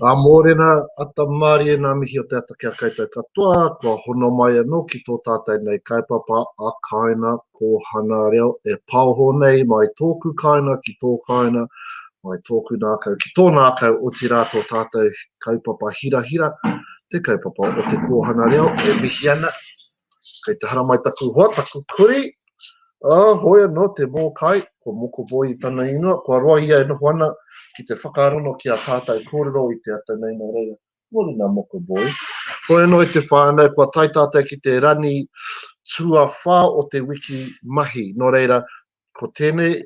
Ā mōrena, ata mārie nā mihi o te ata ki a koutou katoa, kua hono mai anō ki tō tātou nei kaupapa a Kāina Kōhana Reo e paoho nei mai tōku kāina ki tō kāina, mai tōku nākau ki tō nākau, otirā tō tātou kaupapa hirahira, te kaupapa o te kōhana reo e mihi ana. Kei te haramai taku hoa, taku kuri, ā, hoi anō te mōkai, ko Mokoboi tana ingoa, kua roa ia e noho ana ki te whakarono ki a tātou kōrero i te ata nei nō reira, mōrena Mokoboi. Hoi anō e te whānau, kua tae tātou ki te rani tuawhā o te wiki mahi, nō reira, Ko tēnei,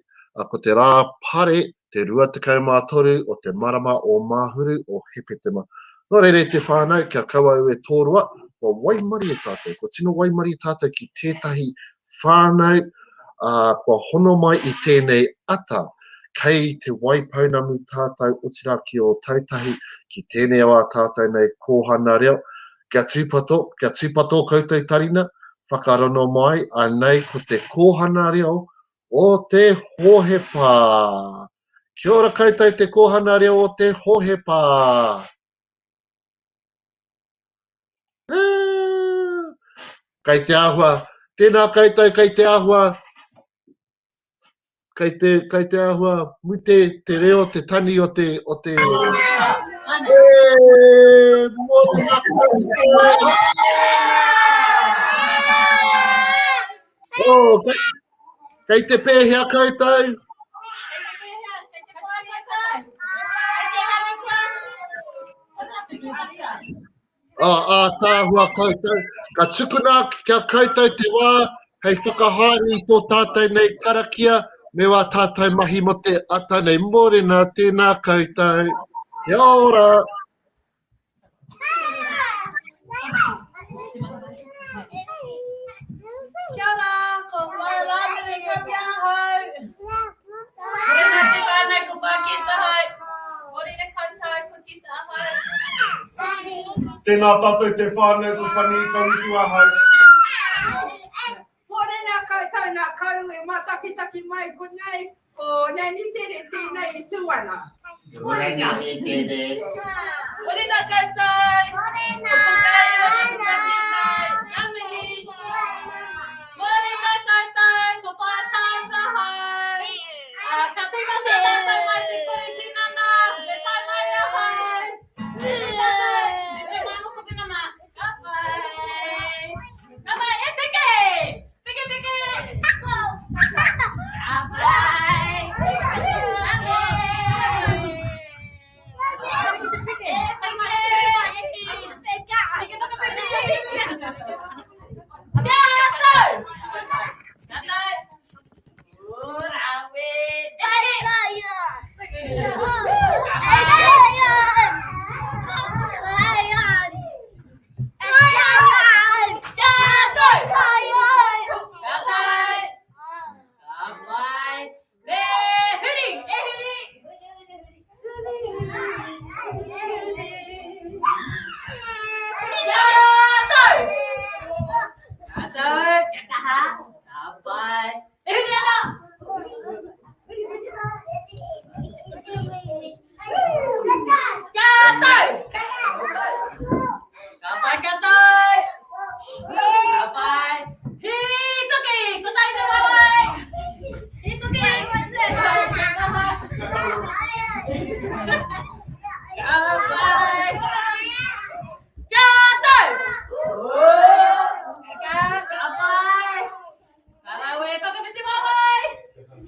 ko te rā pare, te 23 o te marama o Māhuru o Hepetema. Nō reira e te whānau, kia kaua au e tōroa, kua waimarie tātou, kua tino waimarie tātou ki tētahi whānau, ā, kua hono mai i tēnei ata, kei Te Waipounamu tātou, otirā ki Ōtautahi, ki tēnei o ā tātou nei kōhana reo. Kia tūpato, kia tūpato koutou tarina, whakarono mai, anei ko te kōhana reo o te Hohepa. Kia ora koutou te kōhana reo o te Hohepa. Kei te āhua, tēnā koutou kei te āhua, Kei te, kei te āhua mute te reo, te tani o te... O te... E, mōrena koutou! Oh, kei, kei te pēhea koutou? Ā, ātaahua koutou. Ka tukuna ki a koutou te wā hei whakahaere i tō tātou nei karakia me wā tātou mahi mō te ata nei. Mōrena, tēnā koutou. Kia ora. Kia ora, ko Whaea Rāmere Kapi ahau. Morena te whānau, ko Pākehā ahau. Morena koutou, ko Tessa ahau. Tēnā tātou te whānau, ko Pani Kauutu ahau. Morena koutou nā karu e mātakitaki mai konei, ko Nanny Tere tēnei e tū ana. Morena. Morena koutou. Morena. Ko Pōkai, ko Pākehā, ngā mihi. Morena koutou, ko Whaea Tāns ahau. Ā, ka tīmata tātou mai te kore tinana, me tae mai ahau. Tēnā tātou, te mā mokopuna mā. Ka pai. Ka pai, e peke! Peke, peke! Ka pai! Ka pai! E peke! Peke, peke, peke! Kia tau! Kia tau! Ka pai. E huri ana! Ka tau! Ka pai, ka tau! Ka pai. Hītoki! Kotahi te waewae! Hītoki! Ka pai. Kia tau! Ka pai! Ka rawe, whakawhiti waewae!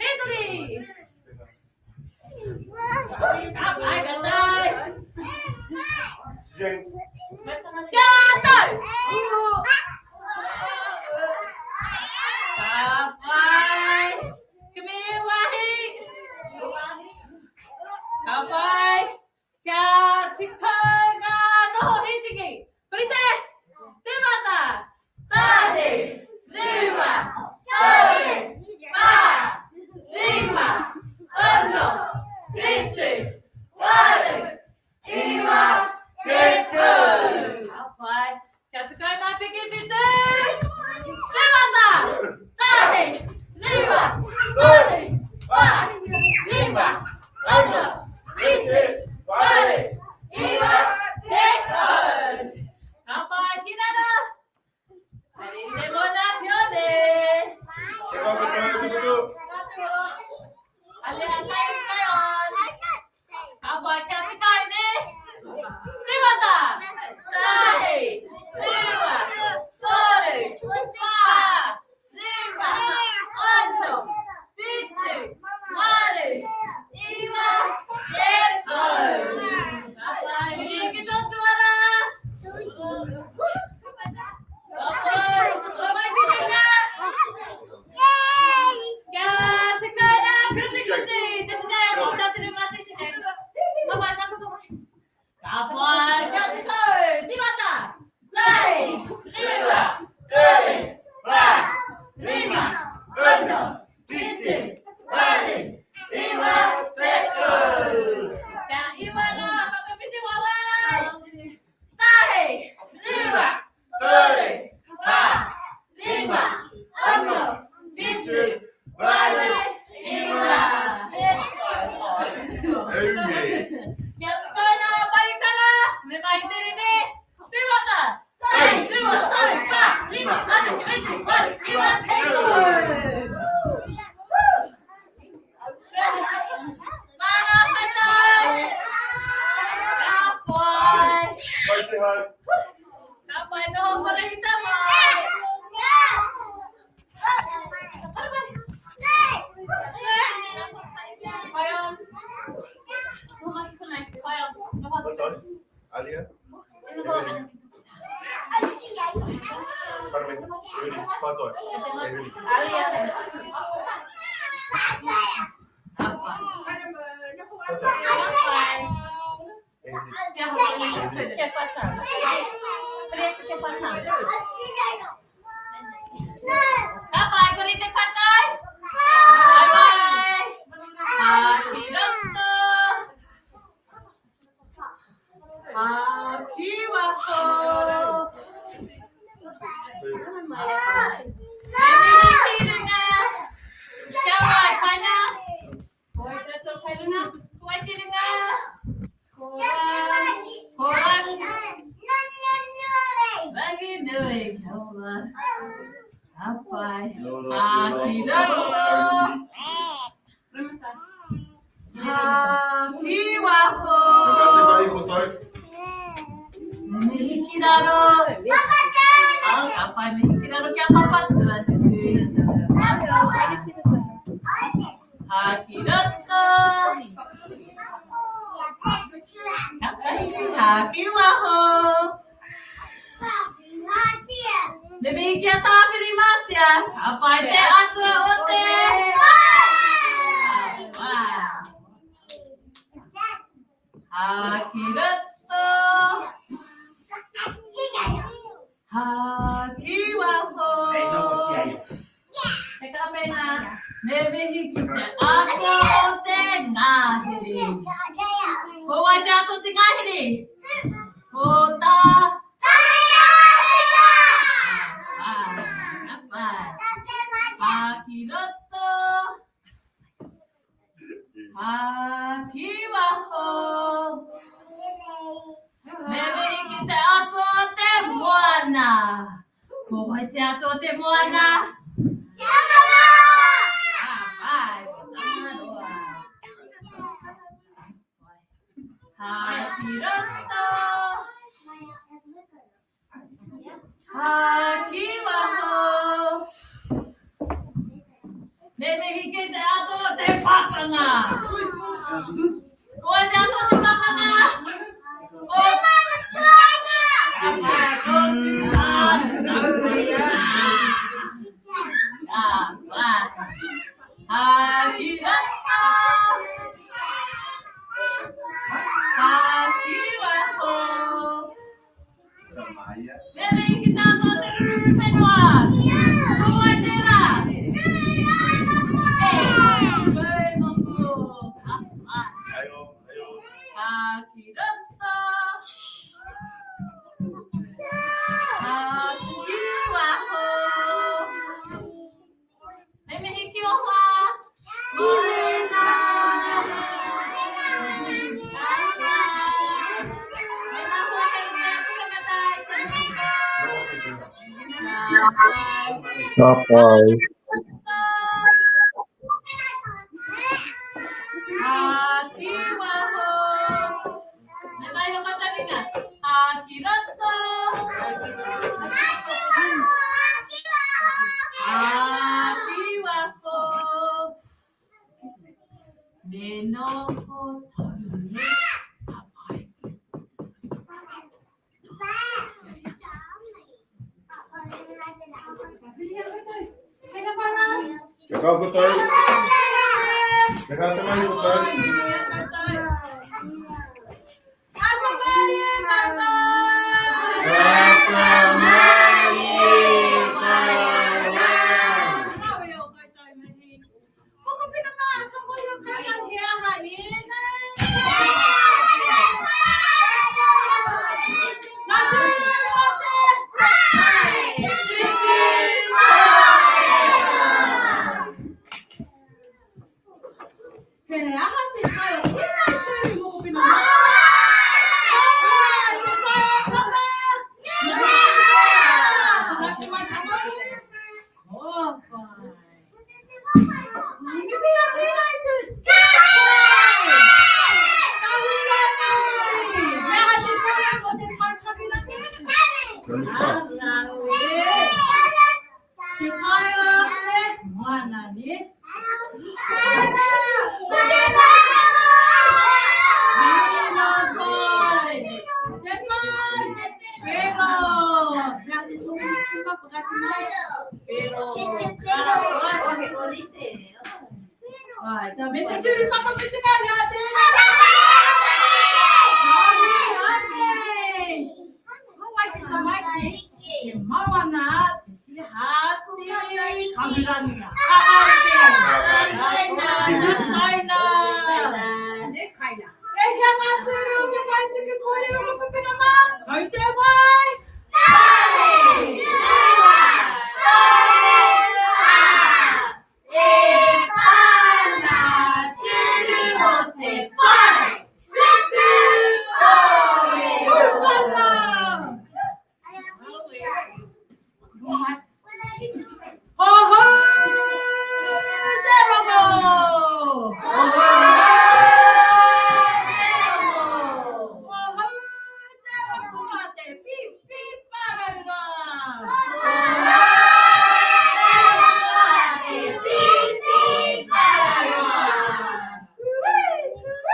Hītoki! Ka pai, ka tau! Kia tau! Ka pai! Come here, Wahi! Ka pai! Kia tika ngā noho hītiki. Kori te! Tīmata! Tahi, rima, toru, whā, rima, ono, whitu, waru, iwa, tekau. Ka pai. Kia 15 whitu! Tīmata! Tahi, rima, toru, whā, rima, ono, whitu, waru, iwa, Rima, ono, whitu, waru, iwa, tekau. Kia iwa rā, whakawhiti wawae. Tahi, rua, toru, whā, rima, ono, whitu, waru, iwa, tekau. Kia tukuna, paikara, me mahi te rene, tīmata. Tahi, rua, toru, whā, rima, ono, whitu, waru, iwa, tekau. Mana koutou! Ka pai! Pai te hau. Ka pai noho parahita mai! Pai on. Noho mai ki konei. Pai on. Noho. Koutou. Alia. E noho ana ki tuku taha. Carmen. Huri. Pātai. E huri. Alia. Ka pai. Koutou. Ka pai. E huri. Te aho Kia whātau. Pere atu kia whātau. Ka pai, kore te koutou. Bye bye. Ka ki roto. Ka ki waho. Me mihi ki runga. Kia ora, kaina. Koi roto kai runga. Koi ki runga. Ko Ko Ranginui. Kia ora. Ka pai. Ka ki roto. Ka ki waho. Ka te mahi koutou. Me mihi ki raro. Ka pai mihi ki raro kia Papatūānuku. Ka ki roto. Ka pai. Ka ki waho. Me mihi ki a Tāwhirimātea. Ka pai te atua o te. Ka ki roto. Ka ki waho. He kaha pēnā. Me mihi ki te atua o te ngahere. Ko wai te atua o te ngahere? Ko tā. Ka pai. Ka ki roto. Ka ki waho. Me mihi ki te atua o te moana. Ko wai te atua o te moana? Ka pai, ko Tangaroa. Ka ki roto. Ka ki waho. Me mihi ki te atua o te pakanga. Ko wai te atua o te pakanga? Ko Ka pai. Ka ki roto. Ka ki waho. Me mihi ki te atua o te ruru whenua. Ko wai tērā? E mongo. Ka pai. Ka ki roto. Ka ki waho. Me mihi ki o hoa. Morena. Tēnā hoa kei runga i a Pukematai. Tēnā Ka pai. Ka ki waho. Me mai o Kataringa. Ka ki roto. Ka ki waho. Me noho taure. Ka pai. Kia kaha koutou. Kia kaha te mahi koutou. Whakamarie koutou. He aha te tae o tēnei tūru mokopuna mā? Ai, te tae o tana! Whakati mai te tonu. Kōwhai. Mimia tēnei tū. Kahurangi! He aha te tohu o te tae kahurangi? Arau e. Te tae o te moana, ne? Tēnā koe. Te tae. Wero. He aha te tohu tuma whakati mai? Wero. Ka pai. Ai, tā me te tūru whakawhitinga he aha tēnā? Ane, ane. Ko wai te tamaiti e mau ana te tihāti kahurangi. Ka māori tēnei. Kaina, kaina. Kaina. E hea ngā tūru o te pae tuku kōrero mokopuna mā? Kau te wai! Tare! Iwa! Toru! Whā! E whā ngā tūru o te pae tuku kōrero. Putana! Hohou te rongo! Hohou te rongo! Hohou te rongo a te Pīpīwharauroa! Hohou te rongo a te Pīpīwharauroa! Kui,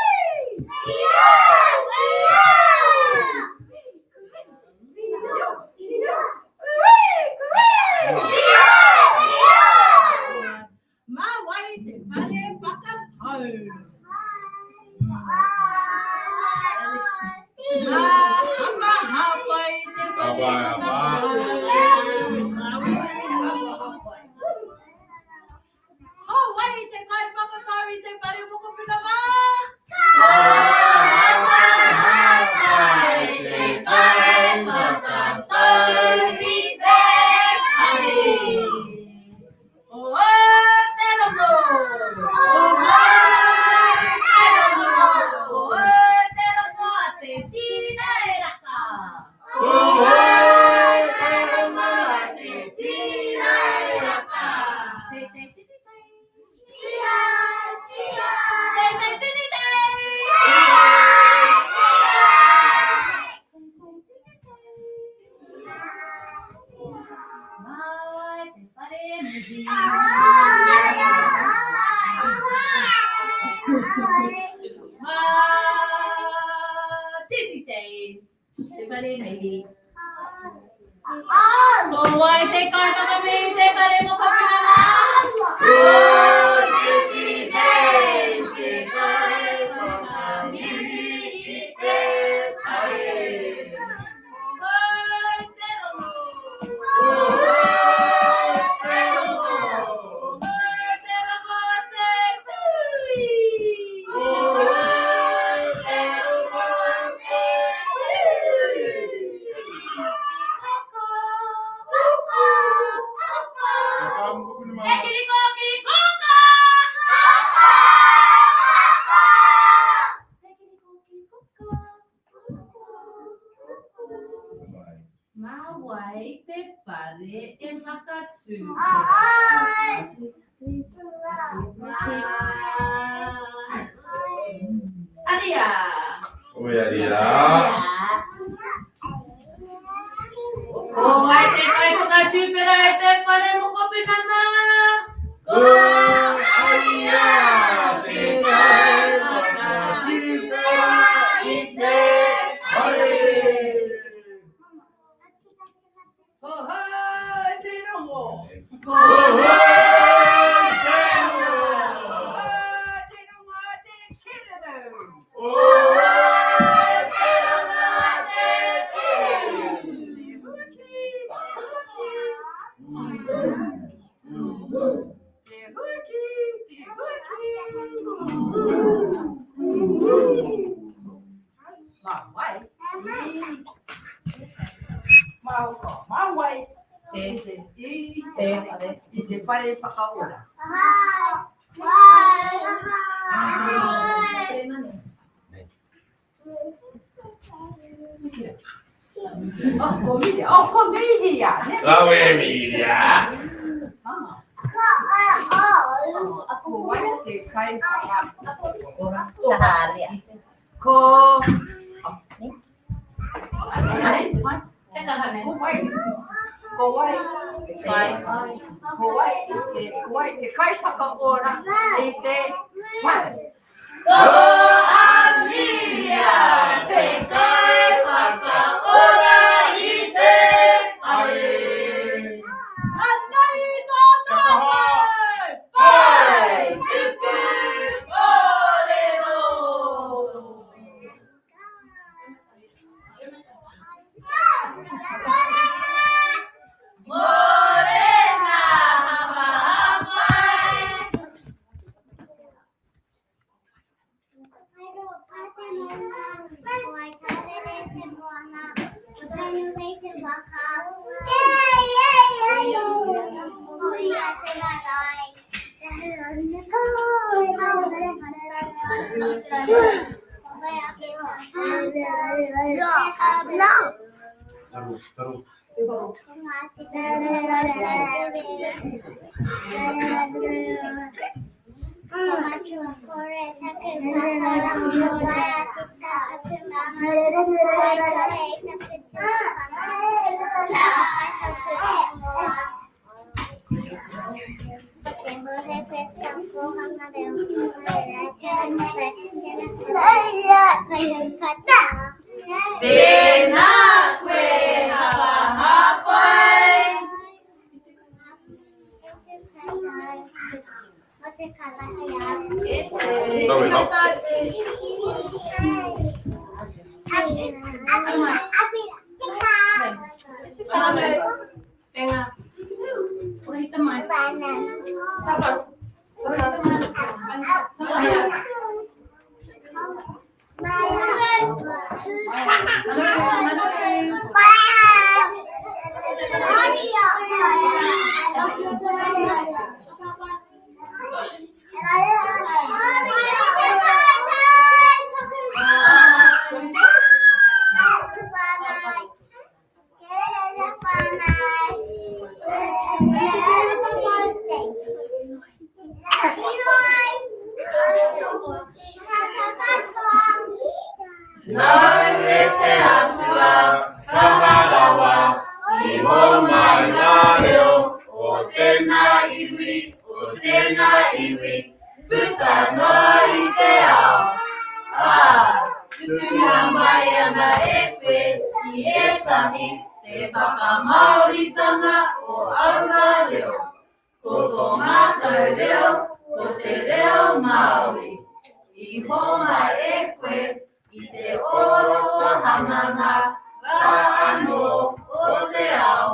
kui! Mā wai te whare whakatau? Mā Hama Hāpai te whare whakatau. Ko wai te kaiwhakatau i te whare mokopuna mā? Ko Hama Hāpai te kaiwhakatau i te whare. O te rongo! O te rongo! O te rongo a te tīrairaka! O te rongo a te tīrairaka! Te te te te te! Tira, tira! Te te te te te! Tira, tira! Te te te te te! Tira, tira! Mai te whare mihi. Mā Titi Days, te whare mihi. Ko wai te kaiwhakamihi te whare mokopuna mā? Ko Titi Days te kaiwhakamihi i te whare. Ko te rongo. Ko te rongo. Ko te rongo te tui. Ko te rongo te tui. E kiriko, kiriko ka! E kiriko, kiriko ka. Mā wai te whare e whakatū? Aria! Oi, Aria. Ko wai te kaiwhakatūwhera i te whare mokopuna mā? Ko Aria te kaiwhakatūwhera i te whare. Ho hou te rongo. Ko Ho te rongo. Ho hou te rongo a te kererū. Ho te rongo a te kererū. Te huaki, te huaki. Te huaki, te huaki. Mā wai. Mā, mā wai. Te, Te, i, te whare. i te whare whakaora. Oh, ko Miria. Oh, ko Miria. Rawe Miria. Ko wai te kai Ko Ko wai Ko wai Ko wai te ko wai te kaiwhakaora i te whare. Ko Amelia te kaiwhakaora i te whare. Anei tō tātou pae tuku kōrero. Mōrena hapahāpai. Taro, taro. Tēnā koe hapahāpai. E te Rawe, hap. Nāu e te Atua, kaha rawa, i homai ngā reo o tēnā iwi, o tēnā iwi, puta noa i te ao. Ā, tukuna mai ana e koe ki ētahi te whakamāoritanga o aua reo. Ko tō mātou reo, ko te reo Māori. I homai e koe i te orokohanganga rā anō o te ao,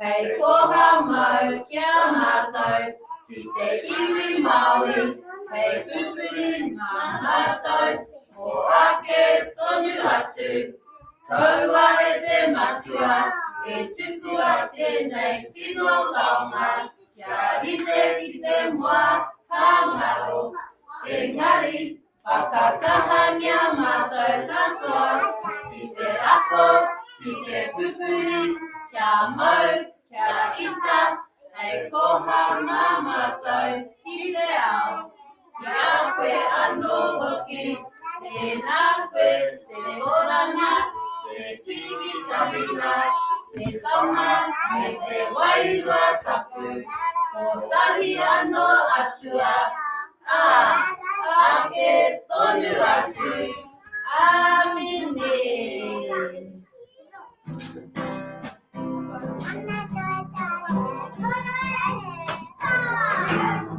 hei koha mau ki a mātou, ki te iwi Māori, hei pupuri mā mātou mō ake tonu atu. Kaua e te Matua e tukua tēnei tino taonga kia rite ki te moa ka ngaro, engari whakakahangia mātou katoa ki te ako, ki te pupuri, kia mau, kia ita, hei koha mā mātou ki te ao. Ki a koe anō hoki, tēnā koe te oranga, te tīkitahina, te tama me te wairua tapu, kotahi anō Atua, ā, ake tonu atu. Āmine.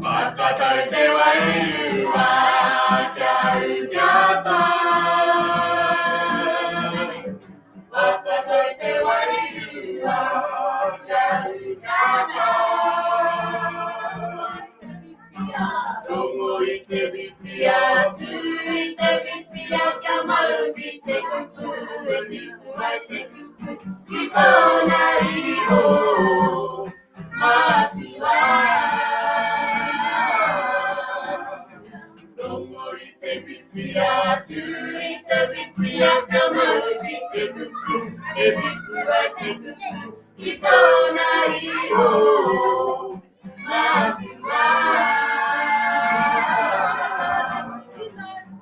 Whakatau te wairua kia ū kia tae. Whakatau te wairua kia ū kia tae. Rongo i te whitia, tū i te whitia, kia mau ki te kupu, e tipu ai te kupu, ki tōna iho, matua. Rongo whiwhia atu i te whiwhia kia mau ki te kupu e tipu ai te kupu ki tōna iho matua.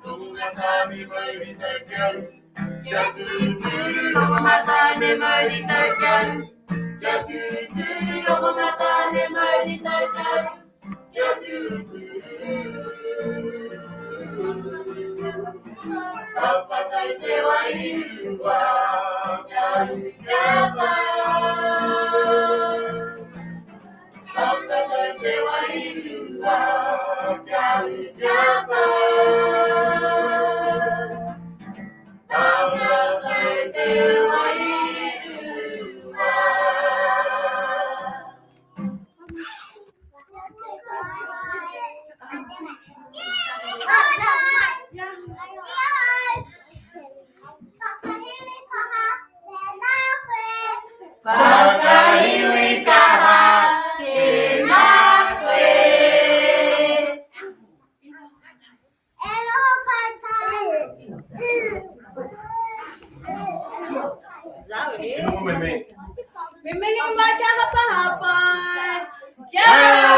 Rongomatāne mauri tau kia ū, kia tūturu Rongomatāne mauri tau kia ū, kia tūturu Rongomatāne mauri tau kia ū, kia tūturu. Whakatau te wairua, kia ū kia pau. Whakatau te wairua, kia ū kia pau. Whakatau te wairua. Whakaiwi kaha, tēnā koe. E noho mai nei. Me mihi mai kia hapahapai. Kia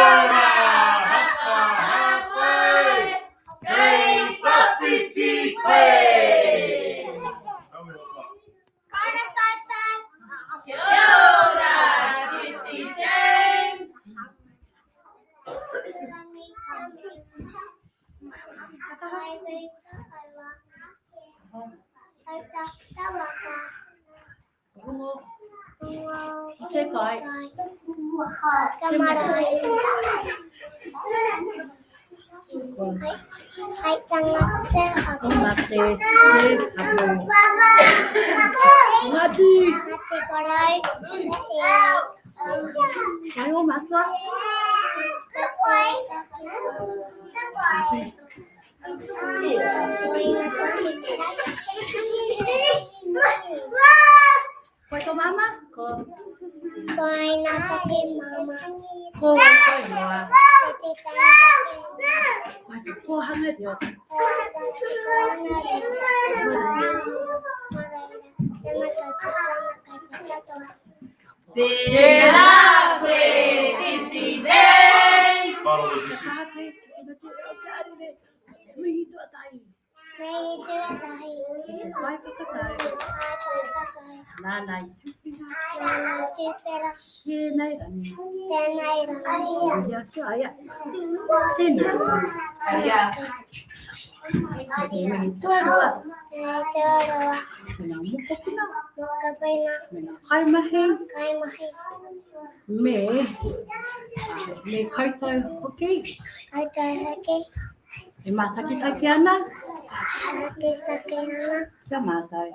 ora, hapahapai. Kei tawhiti koe. Kia ora, Chrissy James. Koe tō māmā? Ko. Koina take mama. Ko wai tō ingoa? Koe tō kōhanga reo. Tēnā koe, Jesse James. Ka rawe, Jesse. Mihi tuatahi. Wai whakatau. Nāna i tūwhera. Tēnei rangi. Ia ki a ia. Tēnā. Ko te mihi tuarua. Ki ngā mokopuna. Me ngā kaimahi. Me, me koutou hoki. E mātakitaki ana. Kia mātou.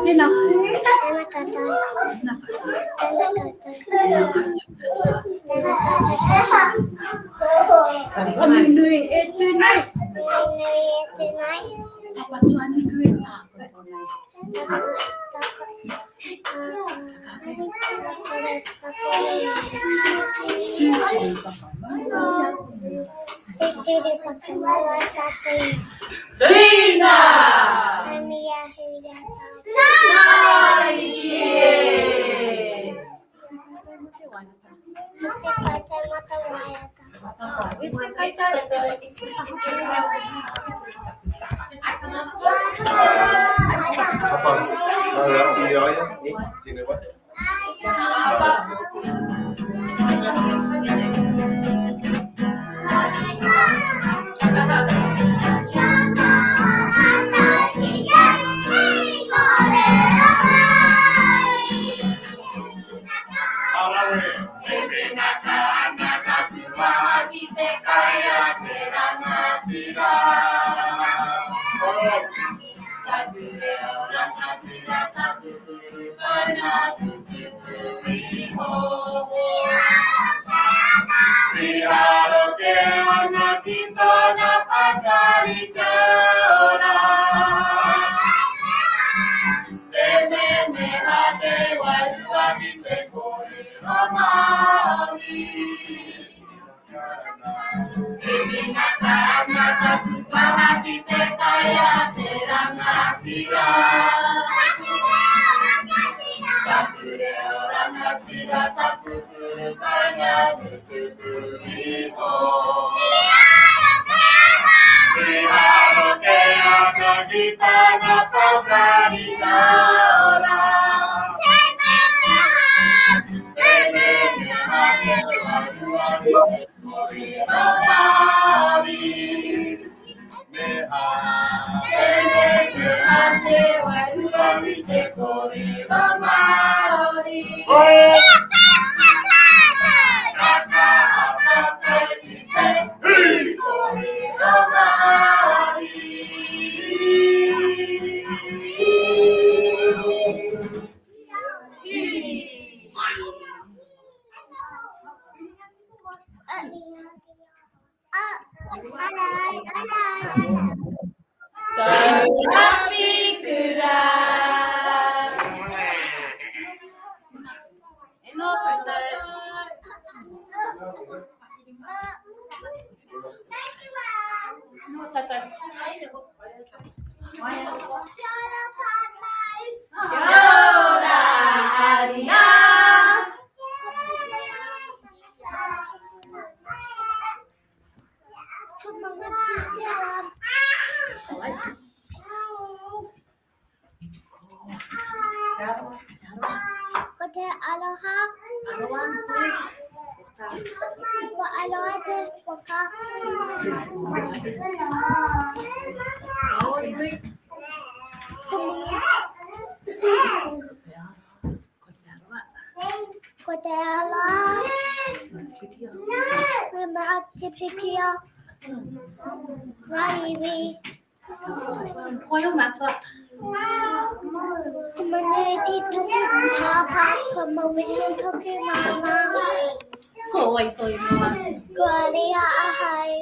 Tēnā koe. Tēnā koutou. Tēnā koutou. Tēnā koutou. Tēnā koutou. Tēnā koutou. Ranginui e tū nei. Ranginui e tū nei. Papatūānuku e tākoto nei. Tūturu whakamaua kia tū. Tina! Tamariki e! Hapa, nā rā i a ia, e, tēnei wā. Ka rawe. E menaka ana ka pua ki te kai a te rangatira. Ka reo rangatira ka pupuru mana tutuku iho. Miharo te ana ki tōna pakari kia ora. Te memeha te wairua ki te kōrero Māori. E menaka ana ka Aroha ki te kai a te rangatira. Taku reo rangatira, taku kurupainga tututu iho. Tiharo te ata ki tana pakari ka ora. Te memeha te wairua ki te kōrero Māori. Te memeha te wairua ki te kōrero Māori. Ka kaha tātou ki te kōrero Māori. Taurawhikura. E noho koutou. Noho tātou. Kia ora, Aria. Ko te aroha. Ko aroha te waka. Ko te aroha. Me mea te pikia. Ngā iwi. Ko au matua. Ko Manuiti toku pāpā, ko Mauricio toku māmā. Ko wai tō ingoa? Ko Alia ahau.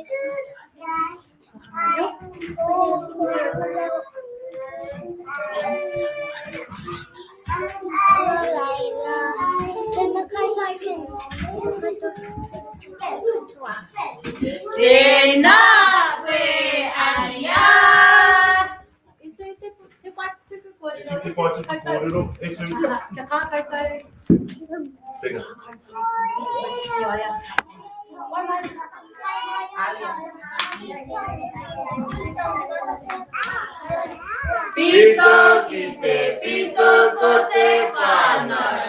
Ko te kōrero. Ko Laila. Tēnā koutou katoa. Tēnā koe, Aria. E tū te, te pae tuku kōrero. E tū te pae tuku kōrero, e tū. Kia kā koutou. Tēnā. Kia aia. Wai mai. Alia. Pito ki te pito ko te whānau.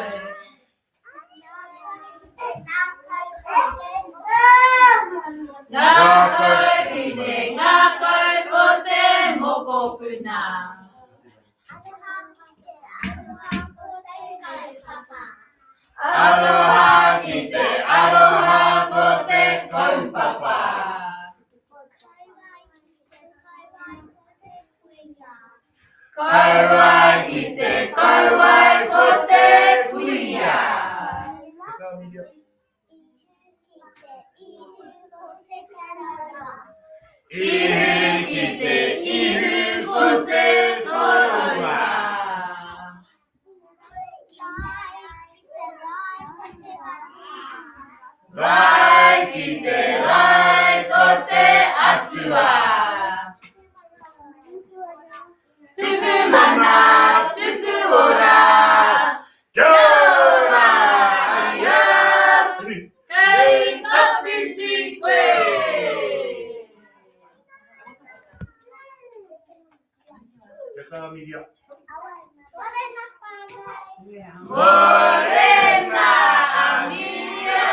Ngākau ki te ngākau ko te mokopuna. Aroha ki te aroha ko te kaupapa. Kauae ki te kauae ko te kuia. Ihu ki te ihu ko te koroua. Rae ki te rae ko te atua. Tuku mana, tuku ora. Kia ora, Aria. Kei tawhiti koe. Kia kaha, Miria. Morena, Amelia.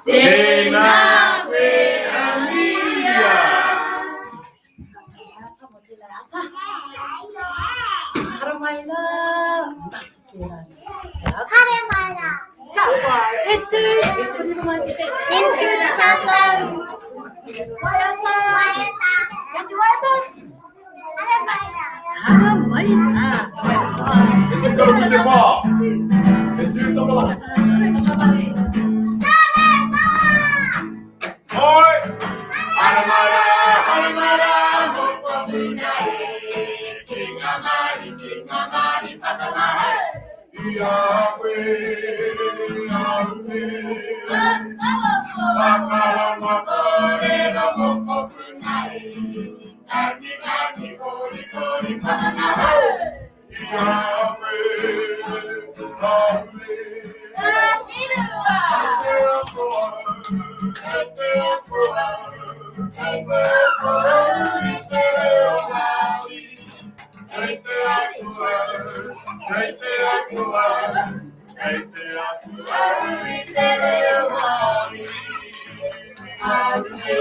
Tēnā koe, Amelia. Haramai la. E tū. E tū tātou. Waiata. Waiata. Waiata. Haramai rā. E tū taro ki te pā. E tū taro. Oi! Haramai rā, haramai rā, mokopuna e. Ki ngā mahi, ki ngā mahi whakangahau. I a koe, aue. Whakaranga kōrero mokopuna e. Tangi, tangi, kori, kori, whakangahau. I a koe, aue. Ngā Te ako au. Kei te ako au, kei te ako au i te reo Māori. Kei te ako au, kei te ako au, kei te ako au i te reo Māori. Aue,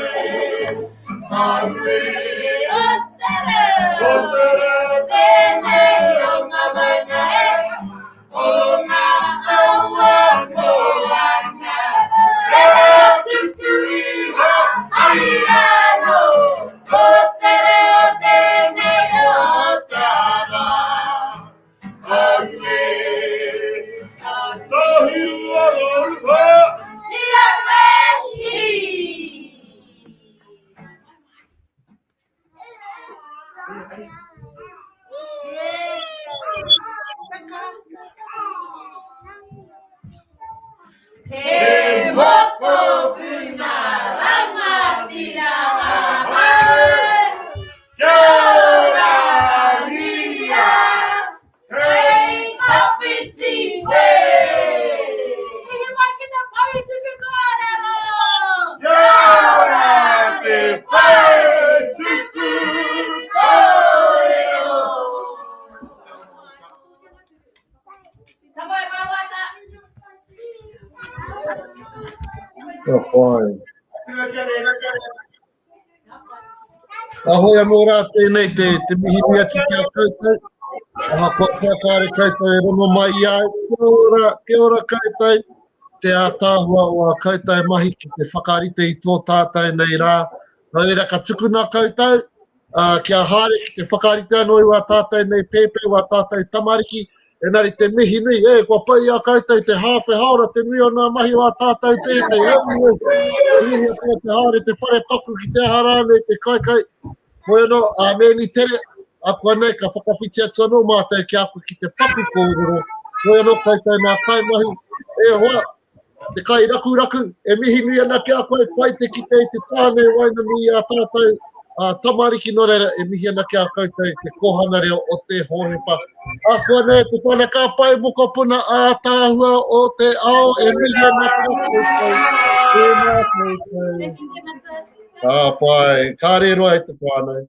aue, o te reo. O te reo. Tēnei o ngā maunga e, o ngā awa moana. He reo tuku iho, ai anō, ko te reo tēnei o Aotearoa. Aue, aue. Tahi ua rua. Ia wehi. He mokopuna rangatira ahau. Kia ora Miria, hei tawhiti koe. Mihi mai ki te pai tuku kōrero. Kia ora te pai tuku kōrero. Ka mai wawata. Ka pai. Ahoi anō rā tēnei te, te mihi atu ki a koutou. Ahakoa pea kāre koutou e rongo mai i a au. Kia ora, kia ora koutou. Te ātaahua o ā koutou mahi ki te whakarite i tō tātou nei rā. Nō reira ka tukuna koutou ā, kia haere ki te whakarite anō i wā tātou nei pēpē, wā tātou tamariki. Engari te mihi nui, e, kua pau i a koutou te hāwhe haora te nui o ngā mahi o ā tātou pēpē. Aue, e hiahia pea te haere te whare paku ki te aha rānei, te kaikai. Hoi anō, ā mēni tere, akuanei ka whakawhiti atu anō mātou ki a koe ki te paku kōrero. Hoi anō koutou nā kaimahi, e hoa, te kai rakuraku, e mihi nui ana ki a koe, pai te kite i te tāne waenganui i a tātou a tamariki, nō reira, e mihi ana ki a koutou te kōhanga reo o te Hōhepa. Akuanei te whana ka pai mokopuna ātaahua o te ao, e mihi ana ki a koutou. Tēnā koutou. Ka pai, kāre roa e te whānau.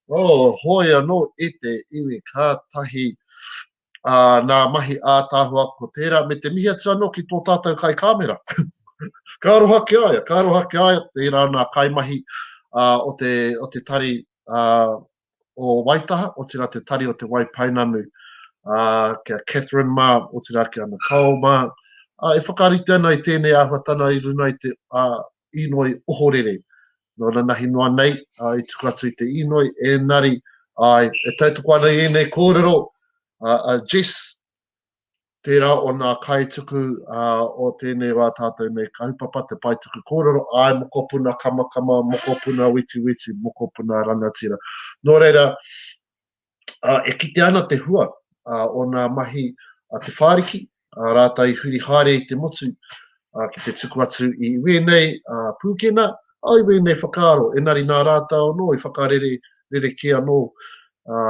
Oh, hoi anō e te iwi, kātahi ā, nā mahi ātaahua ko tērā, me te mihi atu anō ki tō tātou kaikāmera. ka aroha ki a ia, ka aroha ki a ia, tērā nā kaimahi ā, o te, o te tari ā, o Waitaha, otirā te tari o te Waipounamu, ā, ki a Catherine mā, otirā ki a Nicole mā, ā, e whakarite ana i tēnei āhuatana i runga i te ā, inoi ohorere. Nō nanahi noa nei, ā, i tuku atu i te inoi, ēnari, āe, e tautoko ana i ēnei kōrero, ā, a Jess, tērā o nā kaituku ā, o tēnei wā tātou nei kaupapa, te pae tuku kōrero, āe, mokopuna kamakama, mokopuna wetiweti, mokopuna rangatira. Nō reira, ā, e kitea ana te hua ā, o nā mahi a Te Whāriki, ā, rātou i huri haere i te motu ā, ki te tuku atu i wēnei ā, pūkena, ā, i wēnei whakaaro, engari nā rātou anō i whakarere rerekē anō ā,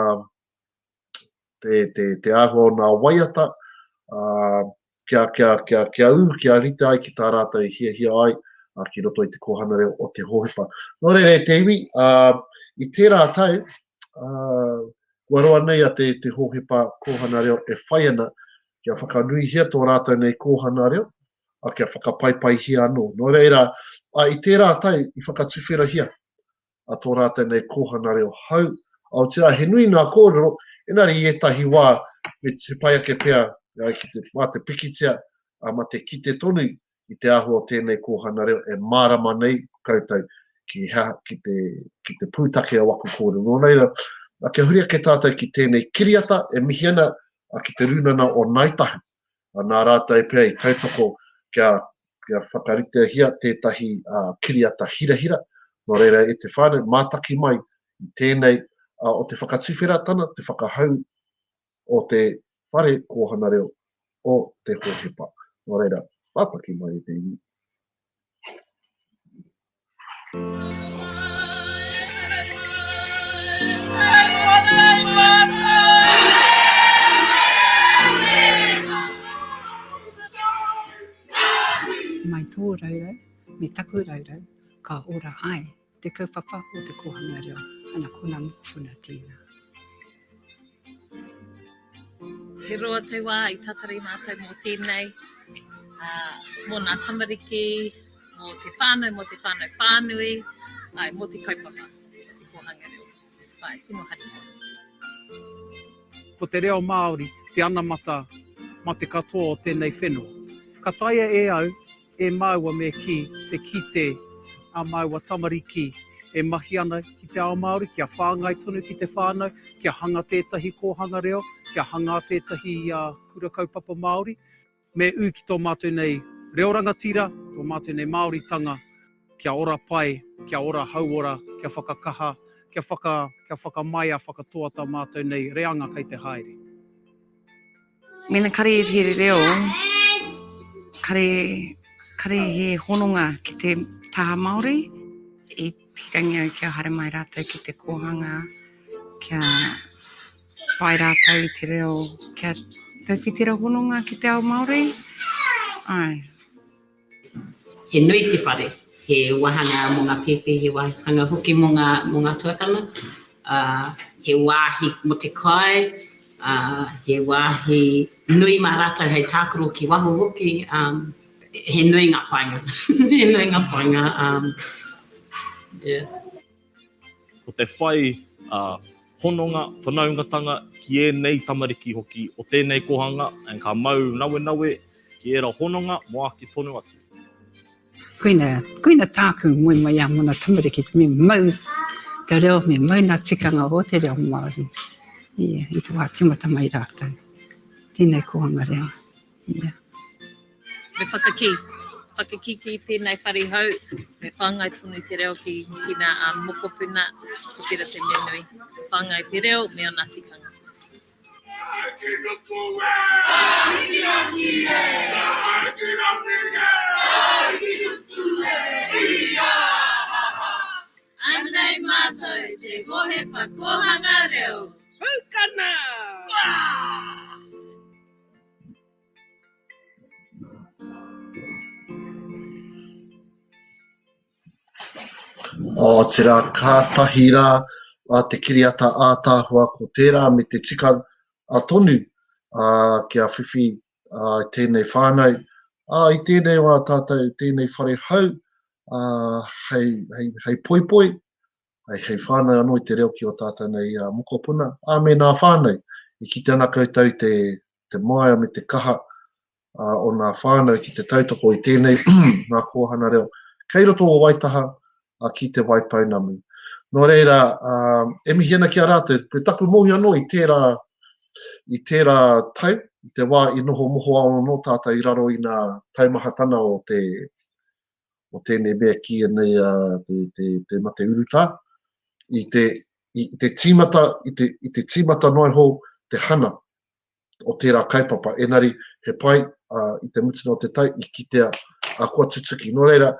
te, te, te āhua o nā waiata, ā, kia, kia, kia, kia ū, kia rite ai ki tā rātou i hiahia ai ā, ki roto i te kōhanga reo o Te Hōhepa. Nō reira e te iwi, ā, i tērā tau, ā, kua roa nei a te, te Hōhepa kōhanga reo e whai ana kia whakanuihia tō rātou nei kōhanga reo, ā, kia whakapaipaihia anō. Nō reira, ā, i tērā tau i whakatuwherahia a tō rātou nei kōhanga reo hou. Aotearoa, he nui ngā kōrero, engari i ētahi wā, me te pai ake pea ki te, mā te pikitia, mā te kite tonu. i te āhua o tēnei kōhanga reo e mārama nei koutou ki, hea, ki, te, ki te pūtake o aku kōrero. Nō reira, kia huri ake tātou ki tēnei kiriata e mihi ana ki te rūnana o Ngāi Tahu. Nā rātou pea i tautoko kia, kia whakaritehia tētahi uh, kiriata hirahira. Nō reira, e te whānau, mātaki mai i tēnei uh, o te whakatuwheratana, te whakahau o te whare kōhanga reo o te Hōhepa. Nō reira, mātaki mai e te iwi. Mai tō raurau me taku raurau ka ora ai te kaupapa o te kōhanga reo, ana ko nā mokopuna tēnā. He roa te wā i tatari mātou mō tēnei, ā, mō nā tamariki, mō te whānau, mō te whānau whānui, āe, mō te kaupapa o te kōhanga reo. Āe, tino harikoa. Ko te reo Māori te anamata ma te katoa o tēnei whenua. Ka taea e au, e māua me kī, te kite ā māua tamariki e mahi ana ki te ao Māori, kia whāngai tonu ki te whānau, kia hanga tētahi kōhanga reo, kia hangā tētahi kura kaupapa Māori. Me ū ki tō mātou nei reo rangatira, tō mātou nei Māoritanga, kia ora pai, kia ora hauora, kia whakakaha, kia whaka, kia whakamaia, whakatoa tā mātou nei reanga kei te haere. Mena kare he reo, kare, kare he hononga ki te taha Māori, i pirangi au kia haere mai rātou ki te kōhanga, kia whai rātou i te reo, kia tauwhitira hononga ki te ao Māori. Āe. He nui te whare, he wāhanga mō ngā pēpi, he wāhanga hoki mō ngā, mō ngā tuakana, ā, he wāhi mō te kai, ā, he wāhi nui mā rātou hei tākaro ki waho hoki, ā, he nui ngā painga, he nui ngā painga, ā, yeah. Ko te whai hononga, whanaungatanga ki ēnei tamariki hoki o tēnei kohanga and ka mau nawenawe ki ēra hononga mo ake tonu atu. Koina, koina tāku moemoeā mō ngā tamariki, me mau te reo, me mau ngā tikanga o te reo Māori. Ia, i te wā tīmata mai rātou. Tēnei kōhanga reo. Ia. Me whakakī, whakakīkī tēnei whare hou, me whāngai tonu te reo ki, ki nā um, mokopuna, ko tērā te mea nui. Whāngai te reo me ōna tikanga. Anei mātou te Hohepa Kōhanga Reo. Pūkana! Otirā, kātahi rā a te kiriata ātaahua ko tērā me te tika tonu kia whiwhi tēnei whānau i tēnei wā tātou, tēnei whare hou hei poipoi, hei whānau anō i te reo ki ō tātou nei mokopuna, ā, me nā whānau. I kite ana koutou i te, te māia me te kaha o nā whānau ki te tautoko i tēnei ngā kōhanga reo kei roto o Waitaha a ki Te Waipounamu. Nō reira, e mihi ana ki a rātou, me taku mōhio anō i tērā, i tērā tau, i te wā i noho mohoao anō tātou i raro i nā taumahatana o te, o tēnei mea kīia nei a te, te, te mate urutā, i te, i te tīmata, i te, i te tīmata noa iho te hana o tērā kaupapa, engari he pai uh, i te mutunga o te tau i kitea uh, kua tutuki. Nō reira,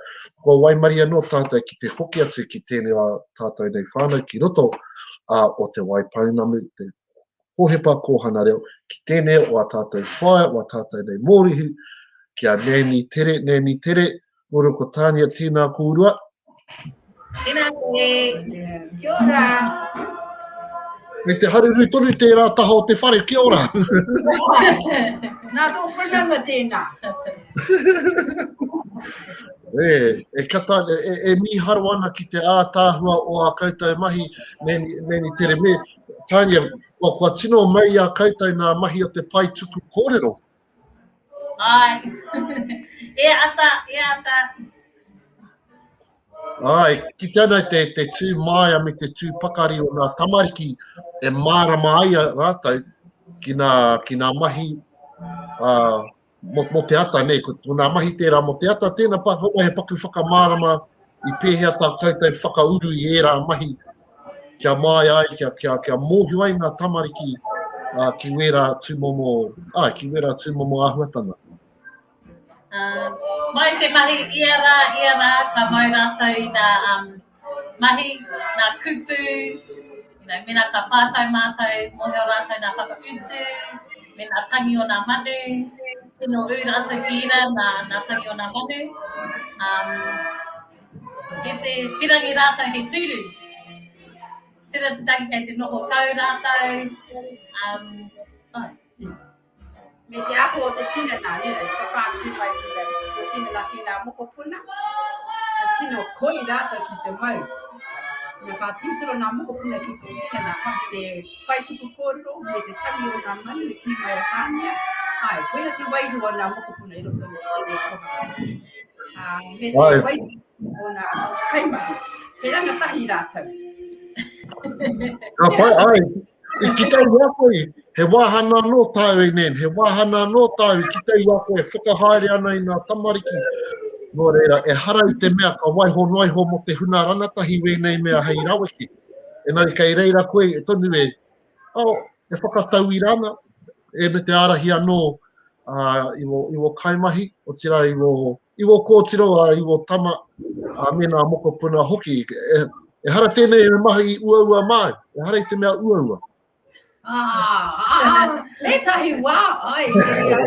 kua waimarie anō tātou ki te hoki atu ki tēnei wā tātou nei whānau ki roto uh, o Te Waipounamu, te Hohepa Kōhanga Reo, ki tēnei o a tātou whaea, o a tātou nei mōrihu, ki a Nanny Tere. Nanny Tere, kōrua ko Tānia, tēnā kōrua. Tēnā koe. Kia ora. Me te haruru tonu tērā taha o te whare, kia ora. Nā tō whanaunga tēnā. E, e kata, e, e mīharo ana ki te ātaahua o ā koutou mahi, Nanny, Nanny Tere. Me, Tania, kua, kua tino mau i a koutou nā mahi o te pae tuku kōrero. Ai. E ata, e ata. Ai, kite ana te, te tū māia me te tū pakari o ngā tamariki e mārama ai a rātou ki ngā, ki ngā mahi uh, mō, mō te ata, nei, ko, ko ngā mahi tērā mō te ata, tēnā pa, homa he paku whakamārama i pēhea tā koutou whakauru i ērā mahi kia māia ai, kia, kia, kia mōhio ai ngā tamariki uh, ki wērā tūmomo, ah, ki wērā tūmomo āhuatanga. Uh, mai te mahi ia rā, ia rā, ka mau rātou i ngā um, mahi, ngā kupu, you know, mena ka pātai mātou, mōhio rātou ngā whakautu, me ngā tangi o ngā manu, tino ū rātou ki ira ngā, ngā tangi o ngā manu. Um, me te pirangi rātou he tūru. Tira te tangi kei te noho tau rātou. Um, oh. Me te aho o te tinana, nē, i whakaatu mai ki te, te tinana ki ngā mokopuna, ka tino koi rātou ki te mau. Nā, ka tūturo ngā mokopuna ki te tinana, mahi te kaituku kōrero me te tangi o ngā manu i kī mai a Tānia. Ai, koina te wairua o ngā mokopuna i roto i tēnei kōhanga. Ā, me te wairua o ngā kaimahi. He rangatahi rātou. Ka pai, ai, I kite i a koe, he wāhana anō tāu e Nan, he wāhana anō tāu i kite i a koe e whakahaere ana i ngā tamariki. Nō reira, ehara i te mea ka waiho noa iho mō te huna ranatahi wēnei mea hei raweke. Engari kei reira koe e tonu e, oh, e whakatauira ana, e me te ārahi anō uh, i wō, i wō kaimahi, otirā i wō, i wō kōtiro, ā, i wō tama, ā, me nā mokopuna hoki. E, ehara tēnei he mahi uaua māu, ehara i te mea uaua. Ah, ah, ētahi wā, ai, ai.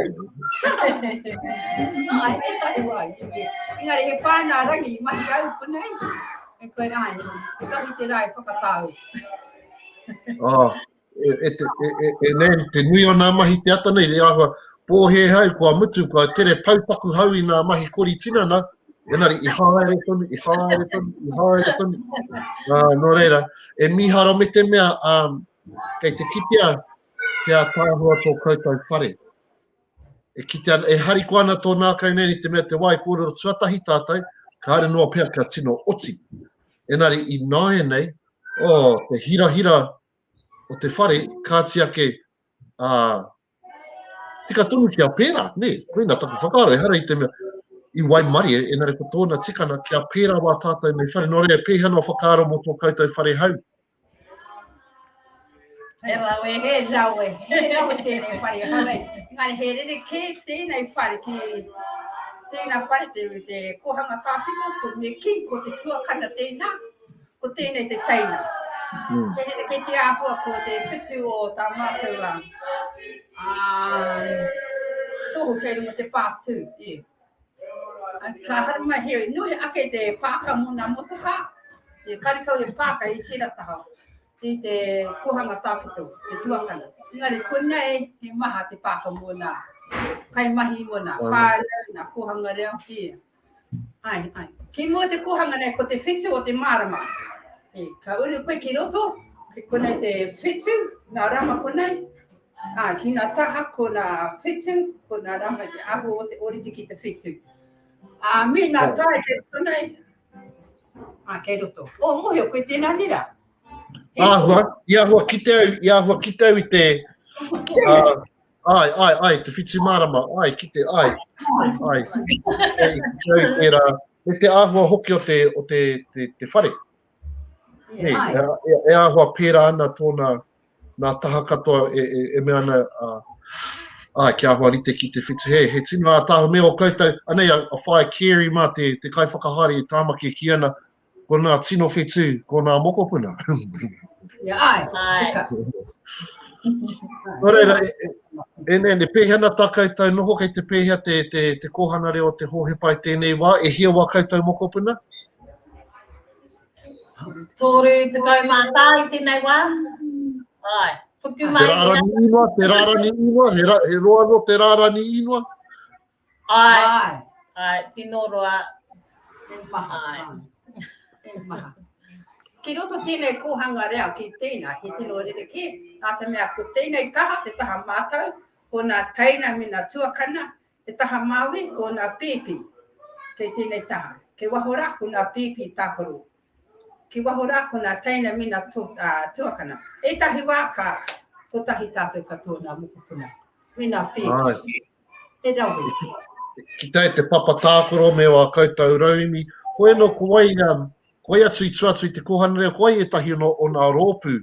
Ai, ētahi wā, i, Engari he whānā rangi i mahi au konei, e koe, ai, kotahi te rā e whakatāu. Ah, e, e, te, e, e, e, Nan, te nui o nā mahi te ata nei, e āhua pōhēhau, kua mutu, kua tere pau taku hau i nā mahi kori tinana, engari i haere tonu, i haere tonu, i haere tonu. Uh, nō reira, e mīharo me te mea, um, kei te kitea te ātaahua tō koutou whare. E kitea ana, e harikoa ana tō nākau nei i te mea te wā i kōrero tuatahi tātou, kāre noa pea kia tino oti. Engari i nāianei, oh, te hirahira o te whare, kāti ake, ā, tika tonu kia pērā, nē, koina taku whakaaro, ehara i te mea, i waimarie, engari ko tōna tikana, kia pērā wā tātou nei whare, nō reira, pēhea noa whakaaro mō tō koutou whare hau? He rawe. He rawe, he rawe tēnei whare hau ei. Engari he rerekē tēnei whare ki tēnā whare, te, te kōhanga tāwhito, ko me kī, ko te tuakana tēnā. Ko tēnei te teina. Mm. He rerekē te āhua ko te whitu o tā mātou a, a tohu kei runga te pātū. Yeah. Ka haere mai he nui ake te pāka mō ngā motokā, e karekau he pāka i tērā taha, i te kōhanga tāwhito, te tuakana. Engari konei he maha te pāka mō ngā kaimahi, mō ngā whānau, ngā kōhanga reo. Yeah. Ai, ai. Ki mua te kōhanga nei, ko te whitu o te marama. E, ka uru koe ki roto, ki konei te whitu, ngā rama konei. Ā, ki ngā taha, ko ngā whitu, ko ngā rama te ahu o te oriti ki te whitu. Ā, me ngā tae kei konei, ā, kei roto. O, mohio koe tēnā nera? Āhua, i āhua kite au, i āhua kite au i te, ā, Ai, ai, ai, te whitu marama, ai, ki te, ai, ai, i te au tērā, me te āhua hoki o te, o te, te, te whare. Nei, e, e, e āhua pērā ana tōna, nā taha katoa e, e, e mea ana, uh, ai, kia āhua rite ki te whitu. He, he tino ātaahua me o koutou, anei a, a Whaea Carey mā te, te kaiwhakahaere i Tāmaki e kī ana, Ko nā tino whetū, ko nā mokopuna. Ia, ai, tika. Nō reira, e, e, e, e, e pēhea ana tā koutou noho, kei te pēhea te, te, te kōhanga reo o te Hōhepa i tēnei wā, e hia wā koutou mokopuna? 34 i tēnei wā. Ai, puku mai. Te rārani ingoa, te rārani ingoa, he, ra, he roa no te rārani ingoa. Ai, ai, ai tino roa. E maha. Ai. E maha. Ki roto tēnei kōhanga reo, ki tēnā, he tino rerekē, nā te mea ko tēnei taha, te taha mātau, ko nā teina me nā tuakana, Te taha māui, ko nā pēpi kei tēnei taha. Kei waho rā, ko nā pēpi tākaro. Ki waho rā, ko nā teina me nā tuakana. Ētahi wā ka kotahi tātou katoa nā mokopuna me nā pēpi. He rawe. Ki te, te papa tākaro me wā koutou rauemi. Hoi anō, ko wai, um, ko wai atu i tua atu i te kōhanga reo, ko wai ētahi o, o nā rōpū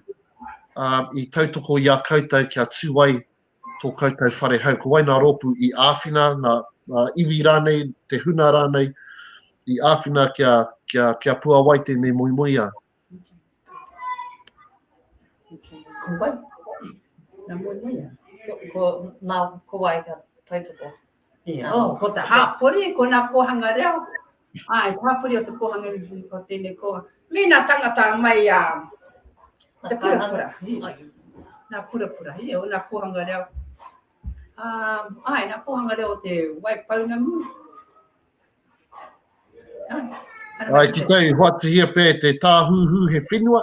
um, i tautoko i a koutou kia tū ai tō koutou whare hou? Ko wai nā rōpū i āwhina, nā, nā iwi rānei, te huna rānei, i āwhina kia, kia, kia puawai tēnei moemoeā? Ko wai? Nā moemoeā? Ko, ko, nā, ko wai ka tautoko? Yeah. Oh, ko te hāpori, ko nā kōhanga reo. Ai, te hāpori o te kōhanga o tēnei kōhanga. Me nā tangata mai a te purapura. Nā purapura, ia, o nā kōhanga reo. Um, ai, nā kōhanga reo o te Waipounamu. Ai, ki te hoatuhia pea te tāhuhu he whenua,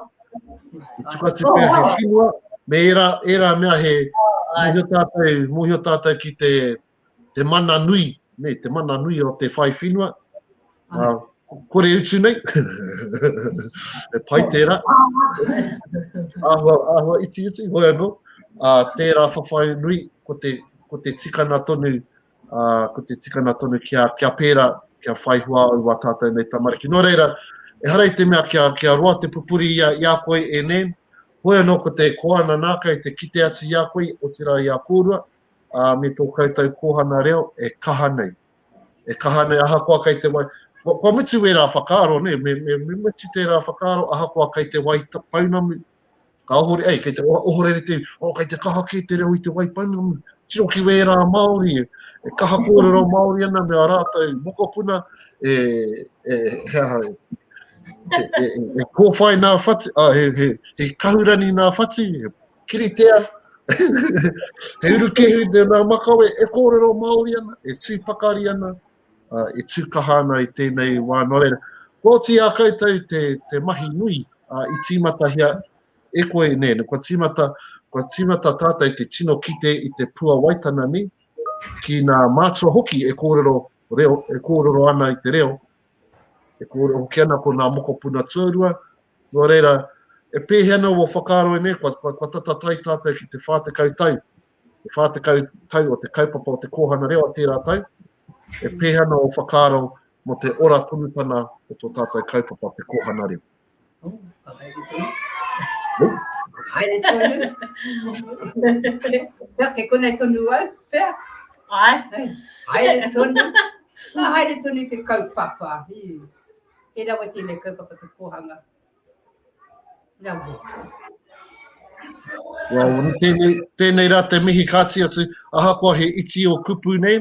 i tuku atu pea he whenua, me ērā, ērā mea he mōhio tātou, mōhio tātou ki te, te mana nui, ne, te mana nui o te whai whenua. Uh, kore utu nei, e pai tērā. Āhua, āhua iti utu, hoi anō. Uh, tērā whawhai nui, ko te, ko te tikana tonu, ā, ko te tikanga tonu kia, kia pērā, kia whai hua au wā tātou nei tamariki. Nō reira, ehara i te mea kia, kia roa te pupuri i a, i a koe e Nan, hoi anō ko te koana nākau te kite atu i a koe, otirā i a kōrua, ā, me tō koutou kōhana reo e kaha nei. E kaha nei, ahakoa kei te wai, kua, kua mutu wērā whakaaro, nē, me, me, me mutu tērā whakaaro, ahakoa kei te wai pounamu, Ka ohore, ei, kei te ohorere te, oh, kei te kaha kē te reo i te Waipounamu. Tiro ki wērā Māori, e kaha kōrero Māori ana me a rātou mokopuna, e, e, he aha, e, e, e, e kōwhai nā whatu, ah, he, he, he kahurani nā whatu, he kiritea, he urukehu te nā makawe, e kōrero Māori ana, e tū pakari ana, uh, e tū kaha ana i tēnei wā. Nō reira, kua oti a koutou te, te mahi nui uh, i tīmatahia e koe, nē, kua tīmata, kua tīmata tātou te tino kite i te pua waitana nei, ki nā mātua hoki e kōrero, reo, e kōrero ana i te reo, e kōrero hoki ana ko nā mokopuna tuarua, nō reira, e pēhea ana wō whakaaro e nei, kua, kua, kua tata tai tātou ki te 40 tau, te 40 tau o te kaupapa o te kōhanga reo a tērā tau, e pēhea ana ō whakaaro mō te ora tonutana o tō tātou kaupapa te kōhanga reo? Oh, ka haere tonu. Oh. Ka haere tonu. Pea, kei konei tonu au, pea. Ai. Haere tonu. Ka haere tonu te kaupapa. He rawe tēnei kaupapa te kōhanga. Well, tēnei, tēnei rā te mihi kāti atu, ahakoa he iti o kupu nei,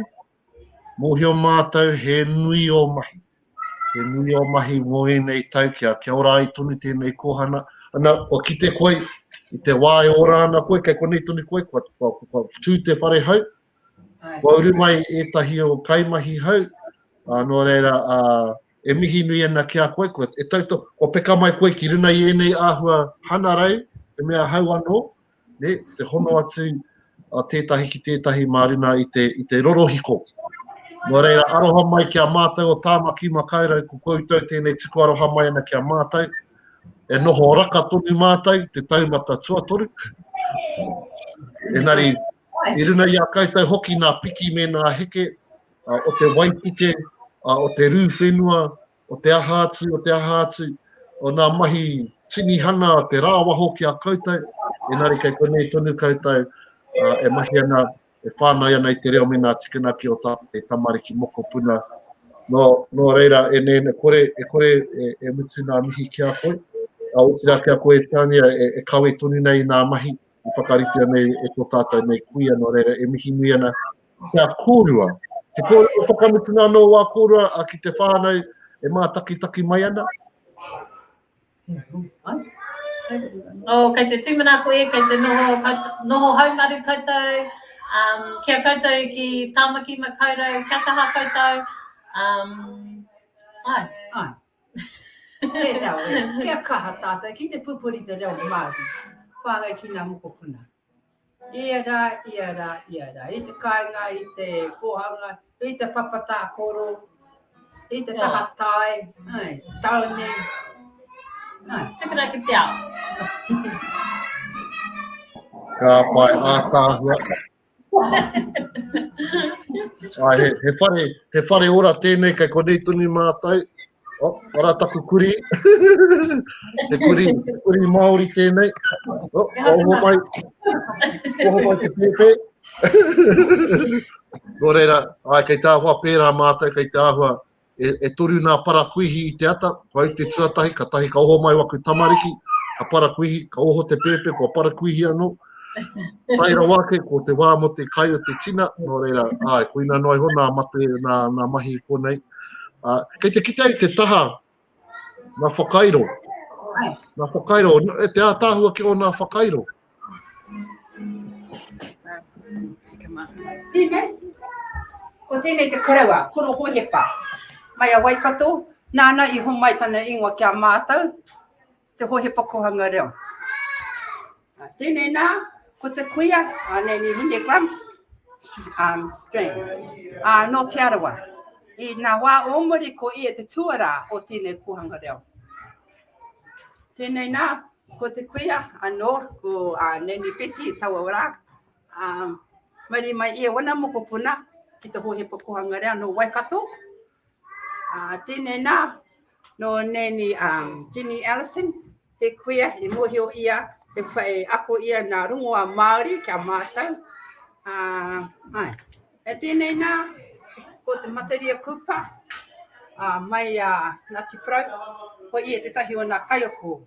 mōhio mātou he nui o mahi. He nui o mahi mō ēnei tau kia, kia ora ai tonu tēnei kōhana. Ana, kua kite koe, i te wā e ora ana koe, kei konei tonu koe, kua, kua, kua, kua tū te whare hau, kua uru mai ētahi o kaimahi hau, ā, nō reira, ā, e mihi nui ana ki a koe, kua, e tauto, kua peka mai koe ki runa i ēnei āhua hanarau, he mea hau anō, ne, te hono atu a tētahi ki tētahi mā runa i te, i te rorohiko. Nō reira, aroha mai ki a mātou o Tāmaki Makaurau, ko koutou tēnei tuku aroha mai ana ki a mātou. E noho raka tonu mātou, te taumata tuatoru. Engari, i runa i a koutou hoki nā piki me nā heke, o te waipuke, o te rū whenua, o te aha atu, o te aha atu, o nā mahi tinihana te rāwaho ki a koutou, engari kei konei tonu koutou e mahi ana, e whāngai ana i te reo me nā tikanga ki o tātou tamariki mokopuna. Nō, nō reira, e nē, e kore, e kore e, e mutu nā mihi ki a koe, a otirā ki a koe, Tania, e, e kawe tonu nei nā mahi i whakaritea nei e tō tātou nei kuia, nō reira, e mihi nui ana Kia kōrua. Te kōrero whakamutunga anō wā kōrua a ki te whānau e mātakitaki mai ana. Oh, kei te tūmanako e, kei te noho, noho haumaru koutou, um, kia koutou ki Tāmaki Makaurau, kia kaha koutou. Um, ai. Ai. He rawe, kia kaha tātou ki te pupuri te reo Māori. Whāngai ki ngā mokopuna. Ia rā, ia rā, ia rā. I te kāinga, i te kōhanga, i te papa tākoro, i te taha tai, ai, tāone. Ai. Tukuna ki te ao. Ka pai, ātaahua. Ai, he, he, whare, he whare ora tēnei kei konei tonu mātou. Oh, ara taku kuri. he kuri, he kuri Māori tēnei. Oh, oho mai. Oho mai te pēpē. Nō reira, ai, kei te āhua pērā mātou, kei te āhua e, e toru nā parakuihi i te ata, ko au te tuatahi, ka tahi ka oho mai waku tamariki, ka parakuihi, ka oho te pēpē, kua parakuihi anō. Tae rawa ake, ko te wā mō te kai o te tina, nō reira, āe, koina noa iho nā mate, nā, nā mahi i konei. Uh, kei te kite i te taha, nā whakairo. Nā whakairo, e te ātaahua ki o nā whakairo. Tēnei, ko tēnei te koroua, Koro Hohepa, mai a Waikato, nāna i homai tana ingoa ki a mātou, te Hohepa Kohanga Reo. Tēnei nā, ko te kuia, a Nanny Hine Grumps, um, Strain, uh, nō Te Arawa. I nā wā o muri ko ia te tuarā o tēnei kōhanga reo. Tēnei nā, ko te kuia anō, ko uh, Nanny Betty i taua rā, um, mauri mai ia wana mokopuna ki te Hōhepa Kōhanga Reo nō Waikato. Uh, tēnei nā, nō Nanny um, Jenny Ellison, he kuia, i mōhio ia, he whai ako ia nā rongoā Māori ki a mātou. Uh, ai. E tēnei nā, ko te Mataria Cooper, uh, mai a uh, Ngāti Porou, ko ia tētahi o nā kaiako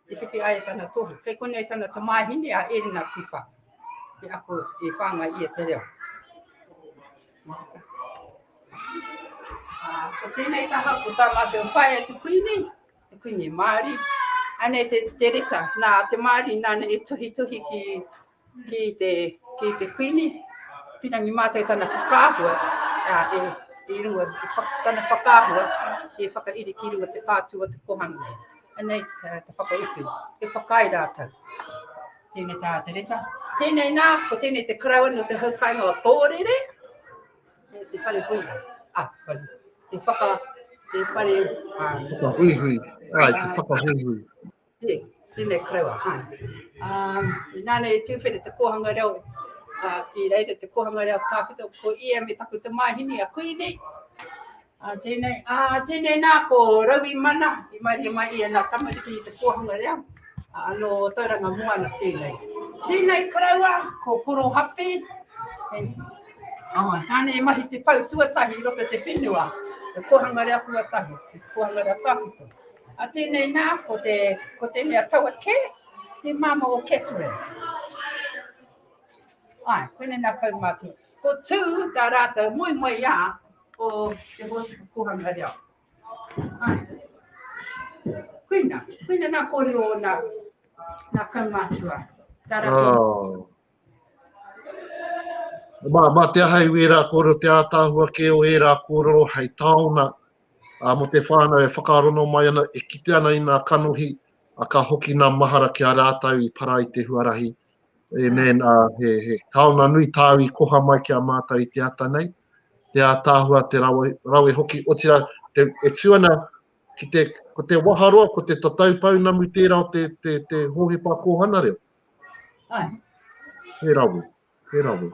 i whiwhi ai tana tohu. Kei konei tana tamāhine a Erina Cooper, i ako i whāngai ia te reo. Uh, ko tēnei taha, ko tā mātou whaea te kuini, te kuini Māori. Anei te, te reta, nā te Māori nāna e tuhituhi ki, ki te, ki te kuini, pirangi mātou tana whakaahua, ā, e, i runga, tana whakaahua, e whakairi ki runga te pātū o te kohanga. Anei te, te whakautu, e whakaae rātou. Tēnei tā te reta. Tēnei nā, ko tēnei te karaua no te haukainga o Tōrere, te whare huia. Ah, whare, te whaka, te whare... Um, whakahuihui, ai, te whakahuihui. Tē, tēnei koroua, āe. Um, nāna i tūwhera te kōhanga reo, uh, i reira te kōhanga reo tāwhito, ko ia me taku tamāhine a Kuini. Uh, tēnei, uh, tēnei nā ko Raui Mana, i maria mai ia nā tamariki i te kōhanga reo, uh, nō Tauranga Moana tēnei. Tēnei koroua, ko Koro Hape, e, oh, nāna i mahi te pau tuatahi i roto te whenua, te kōhanga reo tuatahi, te kōhanga reo tāwhito. A tēnei nā, ko, te, ko tēnei a taua Cass, te māma o Catherine. Ai, koinei nā kaumātua. Ko Tū tā rātou moemoeā o te hōtuku kōhanga reo. Ai. Koina, koina nā kōrero o nā, nā kaumātua. Tā rātou... Oh. Mā, mā te aha i wērā kōrero, te ātaahua kē o ērā kōrero hei taona ā, mō te whānau e whakarono mai ana, e kite ana i ngā kanohi, ā, ka hoki ngā mahara ki a rātou i para i te huarahi. E nen, ā, he, he taona nui tāu i koha mai ki a mātou i te ata nei. Te ātaahua, te rawe, rawe hoki, otirā, te, e tū ana ki te, ko te waharoa, ko te tatau pounamu tērā o te, te, te Hōhepa Kōhanga Reo. Ai. He rawe. He rawe.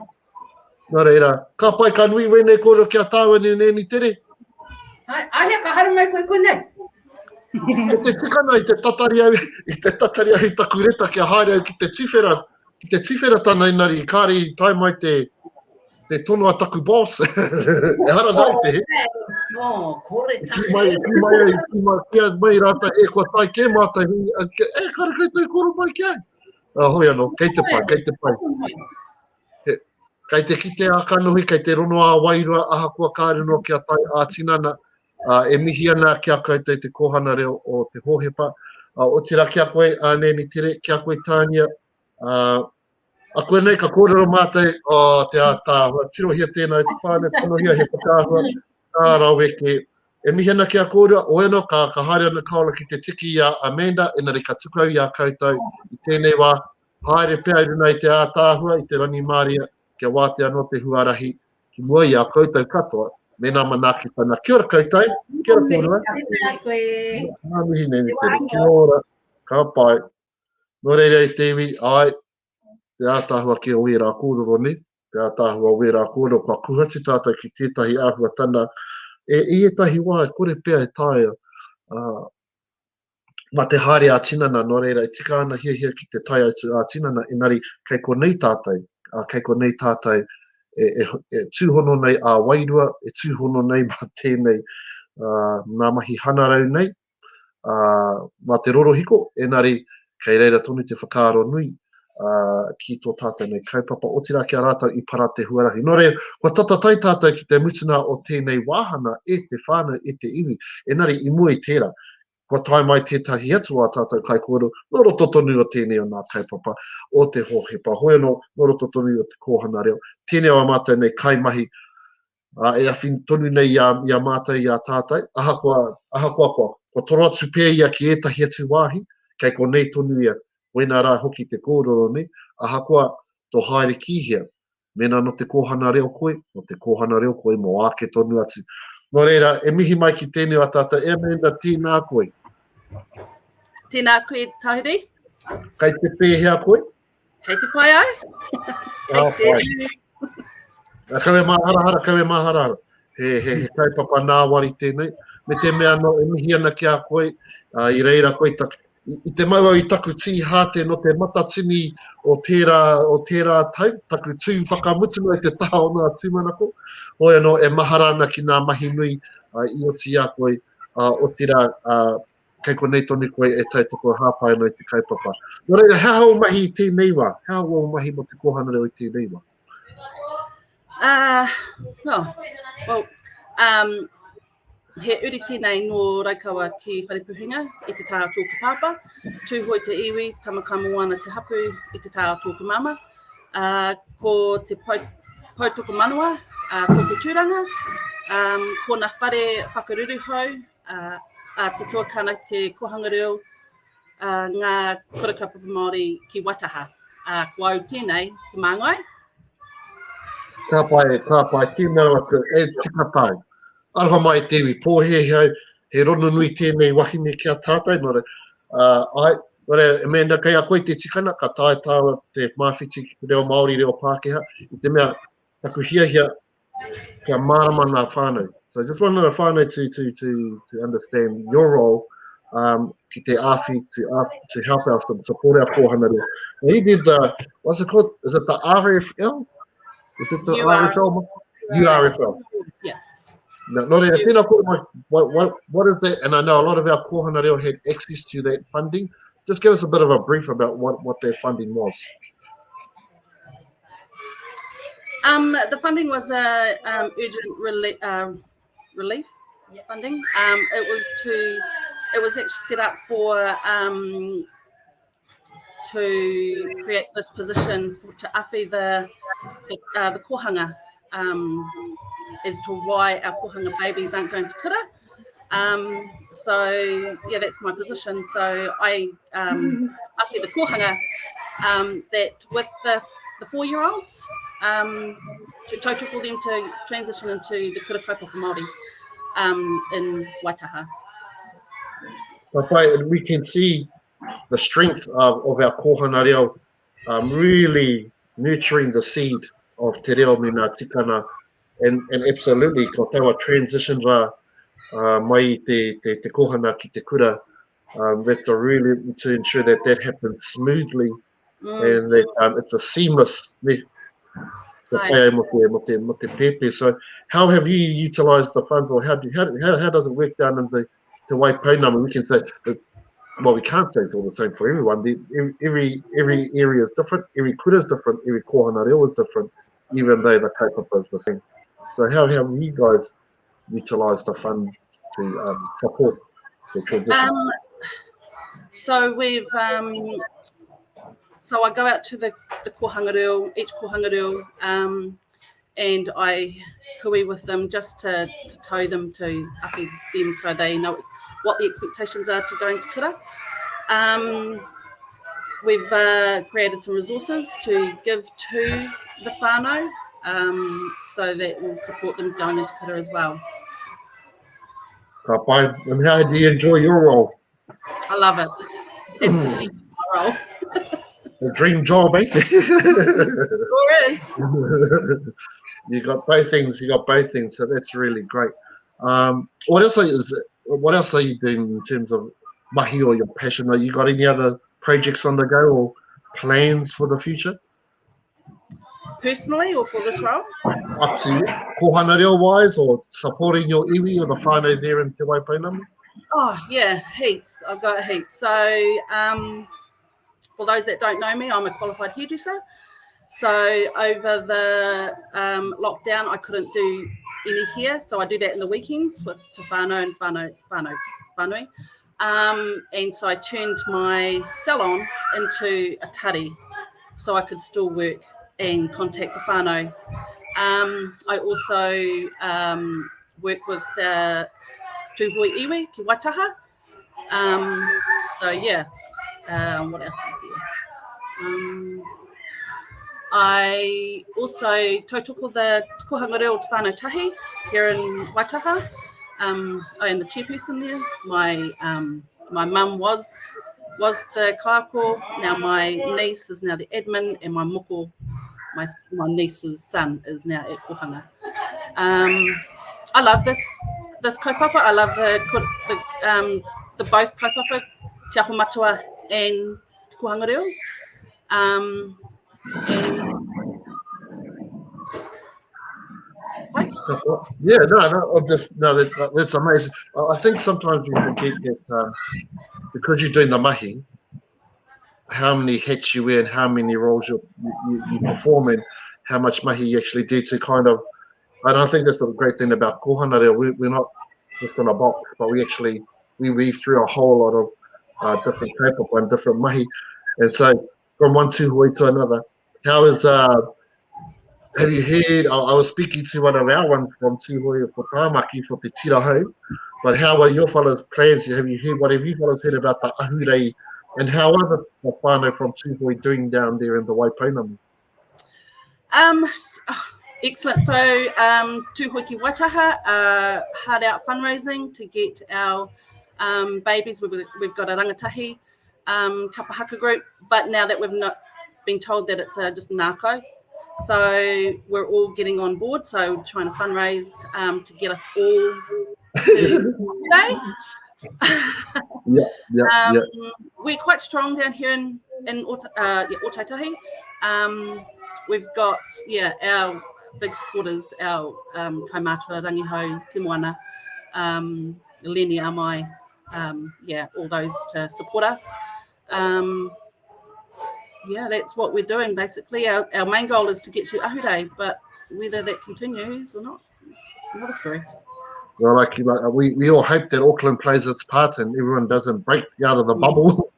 Nā reira, ka pai, ka nui wēnei kōrero ki a tāua nei nei ni tere. Ai, ahea ka haere mai koe konei? Ko te tikanga i te tatari au, i te tatari au i taku reta kia haere au ki te tuwhera, ki te tuwhera tana inari, kāre i tae mai te, te tono a taku boss. Ehara nā i te he. No, kore ta. Ki mai, ki mai, ki mai, ki mai rātou, e kua tae kē mātou, e kare koutou koro mai ki au. Uh, hoi anō, kei te pai, kei te pai. He, kei te kite a kanohi, kei te rono a wairua, ahakoa kāre noa kia tae ā-tinana, uh, e mihi ana ki a koutou te kōhana reo o te Hōhepa. Uh, otirā ki a koe, uh, Nēni Tere, ki a koe Tānia, uh, a koe nei ka kōrero mātou, oh, te ātaahua, tirohia tēnā i te whānau, tanohia he whakaahua, ka rawe kē. E mihi ana ki a kōrua, oi anō, ka, ka haere ana Kaola ki te tiki i a Amanda, engari ka tuku au i a koutou i tēnei wā. Haere pea i runga i te ātaahua, i te rangimārie, kia wātea anō te huarahi ki mua i a koutou katoa, me nā manaakitanga. Kia ora koutou, kia ora kōrua. Tēnā koe. Ngā mihi nei te tere. Kia ora, ka pai. Nō reira e te iwi, āe, te ātaahua kē o ērā kōrero nei, te ātaahua o ērā kōrero, kua kuhati tātou ki tētahi āhuatana, e, i ētahi wā e kore pea e taea, ā, mā te haere ā-tinana, nō reira e tika ana hiahia ki te tae atu ā-tinana, engari kei konei tātou, ā, kei konei tātou e, e, e tūhono nei ā-wairua, e tūhono nei mā tēnei, ā, nā mahi hanarau nei, ā, mā te rorohiko, engari kei reira tonu te whakaaro nui, ā, ki tō tātou nei kaupapa, otirā ki a rātou i para te huarahi. Nō reira, kua tata tae tātou ki te mutunga o tēnei wāhanga e te whānau, e te iwi, engari i mua i tērā, kua tae mai tētahi atu o ā tātou kaikōrero nō roto tonu o tēnei o nā kaupapa o te hōhepa, hoi anō, nō roto tonu o te kōhanga reo. Tēnei o ā mātou nei kaimahi, ā, e awhi tonu nei i a, i a mātou, i a tātou, ahakoa, ahakoa kua, kua toro atu pea ia ki ētahi atu wāhi, kei konei tonu ia, koinā rā hoki te kōrero nei, ahakoa tō haere ki hea, Mēnā nō te kōhanga reo koe, nō te kōhanga reo koe mō āke tonu atu. Nō reira, e mihi mai ki tēnei o a tātou, e Amanda, tēnā koe. Tēnā koe, Tahuri. Kei te pēhea koe? Kei te pai au. Kei te pai. Kau e māharahara, kau e māharahara. He, he, he kaupapa nāwari tēnei. Me te mea anō, e mihi ana ki a koe, uh, i reira koe tak, i, i te mau au i taku tī hāte no te matatini o tērā, o tērā tau, taku tū whakamutunga i te taha o ngā tūmanako. Hoi anō, e mahara ana ki ngā mahi nui uh, i oti i a koe, uh, otirā, uh, kei konei tonu koe e tautoko hāpai ana i te kaupapa. Nō reira, he aha ō mahi i tēnei wā? He aha ō mahi mō te kōhanga reo i tēnei wā? Uh, no. Well, um, he uri tēnei nō Raukawa ki Wharepuhinga i te taha o tōku pāpā, Tūhoe te iwi, Tamakamoana te hapu i te taha o tōku māmā. Uh, ko te pou, poutokomanawa, uh, tōku tūranga, um, ko nā whare whakaruruhau, uh, a te tuakana te kohanga reo, uh, ngā kura kaupapa Māori ki Waitaha. Uh, ko au tēnei, te māngai. Ka pai, ka pai, tēnā rawa atu, e tika tāu. Aroha mai te iwi, pōhēhē au, he rono nui tēnei wahine ki a tātou, nō reira, uh, ai, nō reira, Amanda, kei a koe te tikana, ka tae tāua te māwhiti reo Māori, reo Pākehā, i te mea, taku hiahia, kia mārama ngā whānau. So I just wanted the whānau to, to, to, to understand your role um, ki te āwhi, to, to help us, to support our kōhanga reo. Now you did the, what's it called? Is it the RFL? Is it the URFL? URFL. Yeah. No, nō reira, tēnā kōrero mai, what, what, what is that? And I know a lot of our kōhanga reo had access to that funding. Just give us a bit of a brief about what, what that funding was. Um, the funding was a um, urgent rela relief funding. Um, it was to, it was actually set up for um, to create this position for, to awhi the the, uh, the kōhanga um, as to why our kōhanga babies aren't going to kura. Um, so yeah, that's my position. So I um, awhi the kōhanga um, that with the, the four-year-olds um, to tautoko them to transition into the kura kaupapa Māori um, in Waitaha. Papai, and we can see the strength of, of our kōhanga reo um, really nurturing the seed of te reo me ngā tikanga and, and absolutely ko taua transition rā uh, mai i te, te, te kōhanga ki te kura um, that's a really to ensure that that happens smoothly mm. and that um, it's a seamless ne, te mo te, mo te, mo te pēpē. So how have you utilised the funds or how, do, how, how, how does it work down in the Te Waipounamu? We can say that, well, we can't say it's all the same for everyone. The, every, every area is different, every kura is different, every kōhanga reo is different, even though the kaupapa is the same. So how have you guys utilised the funds to um, support the transition? Um, so we've um, so I go out to the the kōhanga reo, each kōhanga reo, um, and I hui with them just to, to tow them to awhi them so they know what the expectations are to going to kura. Um, We've uh, created some resources to give to the whānau um, so that will support them going into kura as well. Ka pai. And how do you enjoy your role? I love it. Absolutely mm. my role. A dream job, eh? sure is. you got both things. You got both things, so that's really great. Um, what else is what else are you doing in terms of mahi or your passion? Are you got any other projects on the go or plans for the future? Personally or for this role? Up to you. Kohana reo wise or supporting your iwi or the whānau there in Te Waipounamu? Oh, yeah, heaps. I've got heaps. So, um, for those that don't know me, I'm a qualified hairdresser. So over the um, lockdown, I couldn't do any hair, so I do that in the weekends with Te Whānau and Whānau, Whānau, Whānui. Um, and so I turned my salon into a tari so I could still work and contact the whānau. Um, I also um, work with uh, Tūhoe Iwi ki Waitaha. Um, so yeah, um, what else is there? Um, I also tautoko the Kohanga Reo Te Whānau Tahi here in Waitaha. Um, I am the chairperson there. My um, my mum was was the kaiako. Now my niece is now the admin, and my moko, my my niece's son, is now at kohanga. Um, I love this this kaupapa. I love the the um, the both kaupapa, Te Aho Matua and Te Kohanga Reo. Um, and Yeah, no, no, I'm just no, that, that's amazing. I think sometimes we forget that um, because you're doing the mahi, how many hats you wear and how many roles you you, you perform and how much mahi you actually do to kind of. And I think that's the great thing about kohana reo. We, we're not just in a box, but we actually we weave through a whole lot of uh, different kaupapa and different mahi. And so from one tūhoe to another, how is uh, have you heard? I, I was speaking to one of our ones from Tūhoe for Tāmaki for Te Tira Hou, but how are your fellows plans? Have you heard what have you fellows heard about the ahurei and how are the, the whānau from Tūhoe doing down there in the Waipounamu? Um, excellent. So um, Tūhoe ki Waitaha, uh, hard out fundraising to get our um, babies. We've, we've got a rangatahi um, kapahaka group, but now that we've not been told that it's uh, just narco, so we're all getting on board. So trying to fundraise um, to get us all today. yeah, yeah, um, yeah. We're quite strong down here in in uh, yeah, Ōtautahi. Um, we've got yeah our big supporters, our um, kaumātua, Rangihau, Te Moana, um, Leni Amai, um, yeah, all those to support us. Um, yeah, that's what we're doing basically. Our, our main goal is to get to Ahurei, but whether that continues or not, it's another story. Well, like, like we, we all hope that Auckland plays its part and everyone doesn't break out of the bubble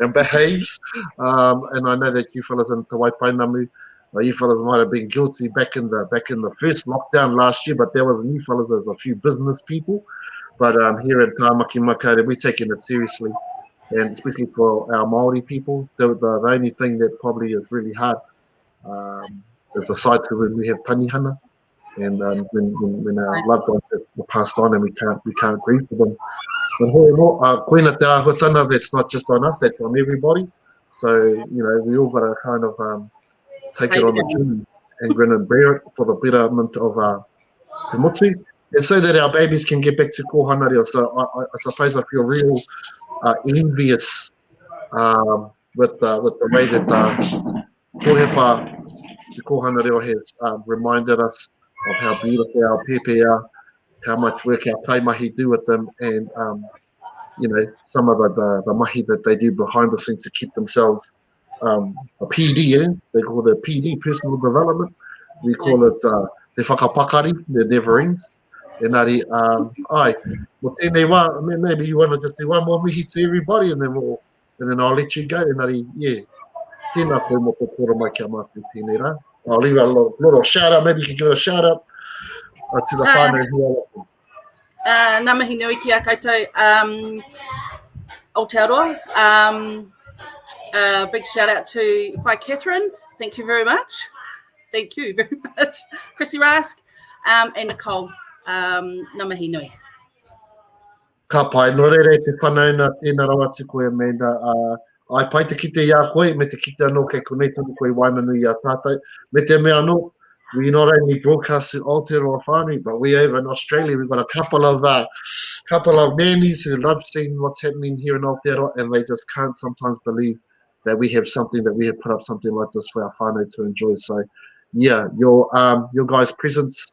and behaves. Um, and I know that you fellas in Te Waipounamu, uh, you fellas might have been guilty back in the back in the first lockdown last year, but there was new fellas, there's a few business people. But um, here in Tāmaki Makaurau, we're taking it seriously, and especially for our Māori people, the, the, the only thing that probably is really hard um, is the side to when we have tangihanga and um, when, when, when our loved ones have passed on and we can't we can't grieve for them. But hoi anō, uh, koina te āhuatanga, that's not just on us, that's on everybody. So, you know, we all got to kind of um, take it on the chin and grin and bear it for the betterment of uh, te motu. And so that our babies can get back to kōhanga reo. So I, I, I suppose I feel real uh, envious um, with, uh, with the way that uh, Kohepa, te kōhanga reo has um, reminded us of how beautiful our pepe are, how much work our kaimahi do with them, and um, you know some of the, the, the mahi that they do behind the scenes to keep themselves um, a PD, eh? They call it PD, personal development. We call it uh, te whakapakari, the never ends. Engari, um, ai, mo tēnei wā, maybe you want to just do one more mihi to everybody and then we'll, and then I'll let you go. Engari, yeah, tēnā koe mō tō kōrero mai ki a mātou tēnei rā. I'll leave a little, little shout out, maybe you can give it a shout out uh, to the uh, whānau who are Uh, ngā mihi nui ki a koutou um, Aotearoa. Um, Uh, big shout out to Whai Catherine. Thank you very much. Thank you very much. Chrissy Rask um, and Nicole. Um, ngā mihi nui. Ka pai, nō reira e te whanauna, tēnā rawa atu koe Amanda, uh, ai pai te kite i a koe, me te kite anō kei konei tonu koe i waenganui i a tātou, me te mea anō, we not only broadcast to Aotearoa whānui, but we over in Australia, we've got a couple of, uh, couple of nannies who love seeing what's happening here in Aotearoa, and they just can't sometimes believe that we have something, that we have put up something like this for our whānau to enjoy. So, yeah, your, um, your guys' presence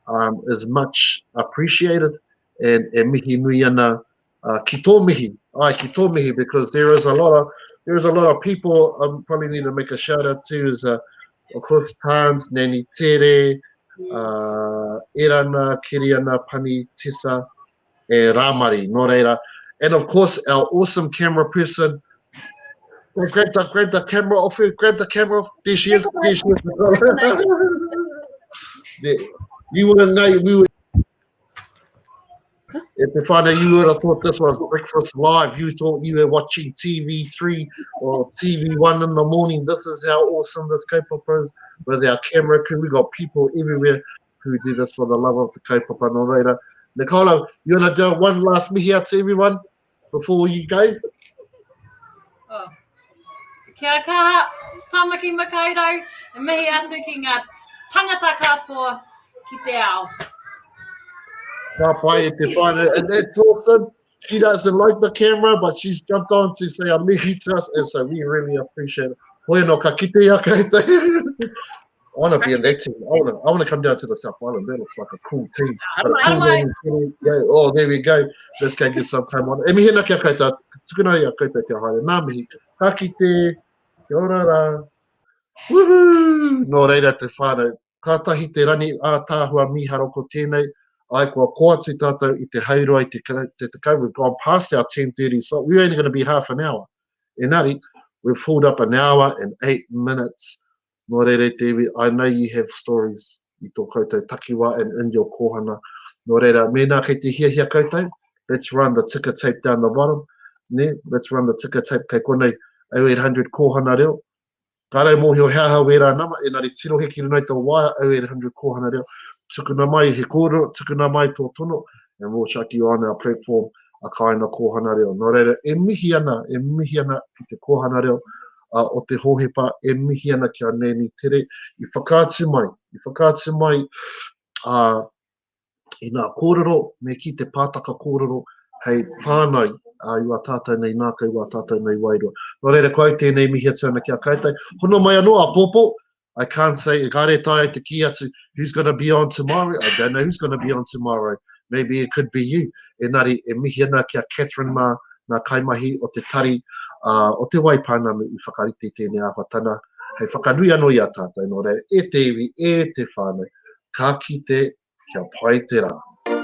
um, is much appreciated and e mihi nui ana uh, ki tō mihi, ai, ki tō mihi, because there is a lot of, there is a lot of people I um, probably need to make a shout out to is, uh, of course, Tans, Nanny Tere, uh, Erana, Kiriana, Pani, Tessa, e Rāmari, nō reira. And of course, our awesome camera person, grab the, grab the camera off her, grab the camera off. There she is, there she is. you wouldn't know, we were If te whānau, you would have thought this was Breakfast Live. You thought you were watching TV3 or TV1 in the morning. This is how awesome this kaupapa is with our camera crew. We've got people everywhere who do this for the love of the kaupapa. Nō reira, Nicola, you want to do one last mihi out to everyone before you go? Oh. Kia kaha, Tamaki Makaurau, e mihi atu ki ngā tangata katoa ki te ao. Ka pai e te whānau, and that's awesome. She doesn't like the camera, but she's jumped on to say a mihi to us, and so we really appreciate it. Hoi anō, ka kite i a koutou. I want to be in that team. I want to, I want to come down to the South Island. That looks like a cool team. Cool yeah, oh, there we go. Let's go get some time on. E mihi ana ki a koutou. Tukuna i a koutou kia haere. Nā mihi. Ka kite. Kia ora rā. Woohoo! Nō reira te whānau. Kātahi te rani ātaahua mīharo ko tēnei. Ai, kua kō atu tātou i te haurua i te, te tekau. We've gone past our 10.30 slot. We're only going to be half an hour. Engari, we've filled up an hour and eight minutes. Nō reira e te iwi, I know you have stories i tō koutou takiwā and in your kōhanga. Nō reira, mēnā kei te hiahia koutou, let's run the ticker tape down the bottom. Ne? Let's run the ticker tape kei konei 0800 kōhanga reo. Kāre mōhio he aha wērā nama, engari tirohe ki runga i tō waea 0800 kōhanga reo. Tukuna mai he kōrero, tukuna mai tō tono, and we'll chuck you on our platform a Kāinga Kōhanga Reo. Nō reira, e mihi ana, e mihi ana ki te kōhanga reo uh, o te Hōhepa, e mihi ana ki a Nanny Tere, i whakaatu mai, i whakaatu mai uh, i ngā kōrero, me ki te pātaka kōrero hei whānau uh, i wā tātou nei nākau, i wā tātou nei wairua. Nō reira, ko au tēnei mihi atu ana ki a koutou. Hono mai anō āpōpō, I can't say, kāre taea te kī atu, who's going to be on tomorrow? I don't know who's going to be on tomorrow. Maybe it could be you. Engari, e mihi ana ki a Catherine mā, ngā kaimahi o te tari uh, o Te Waipounamu i whakarite i tēnei āhuatanga hei whakanui anō i a tātou. Nō reira, e te iwi, e te whānau, ka kite kia pai te rā.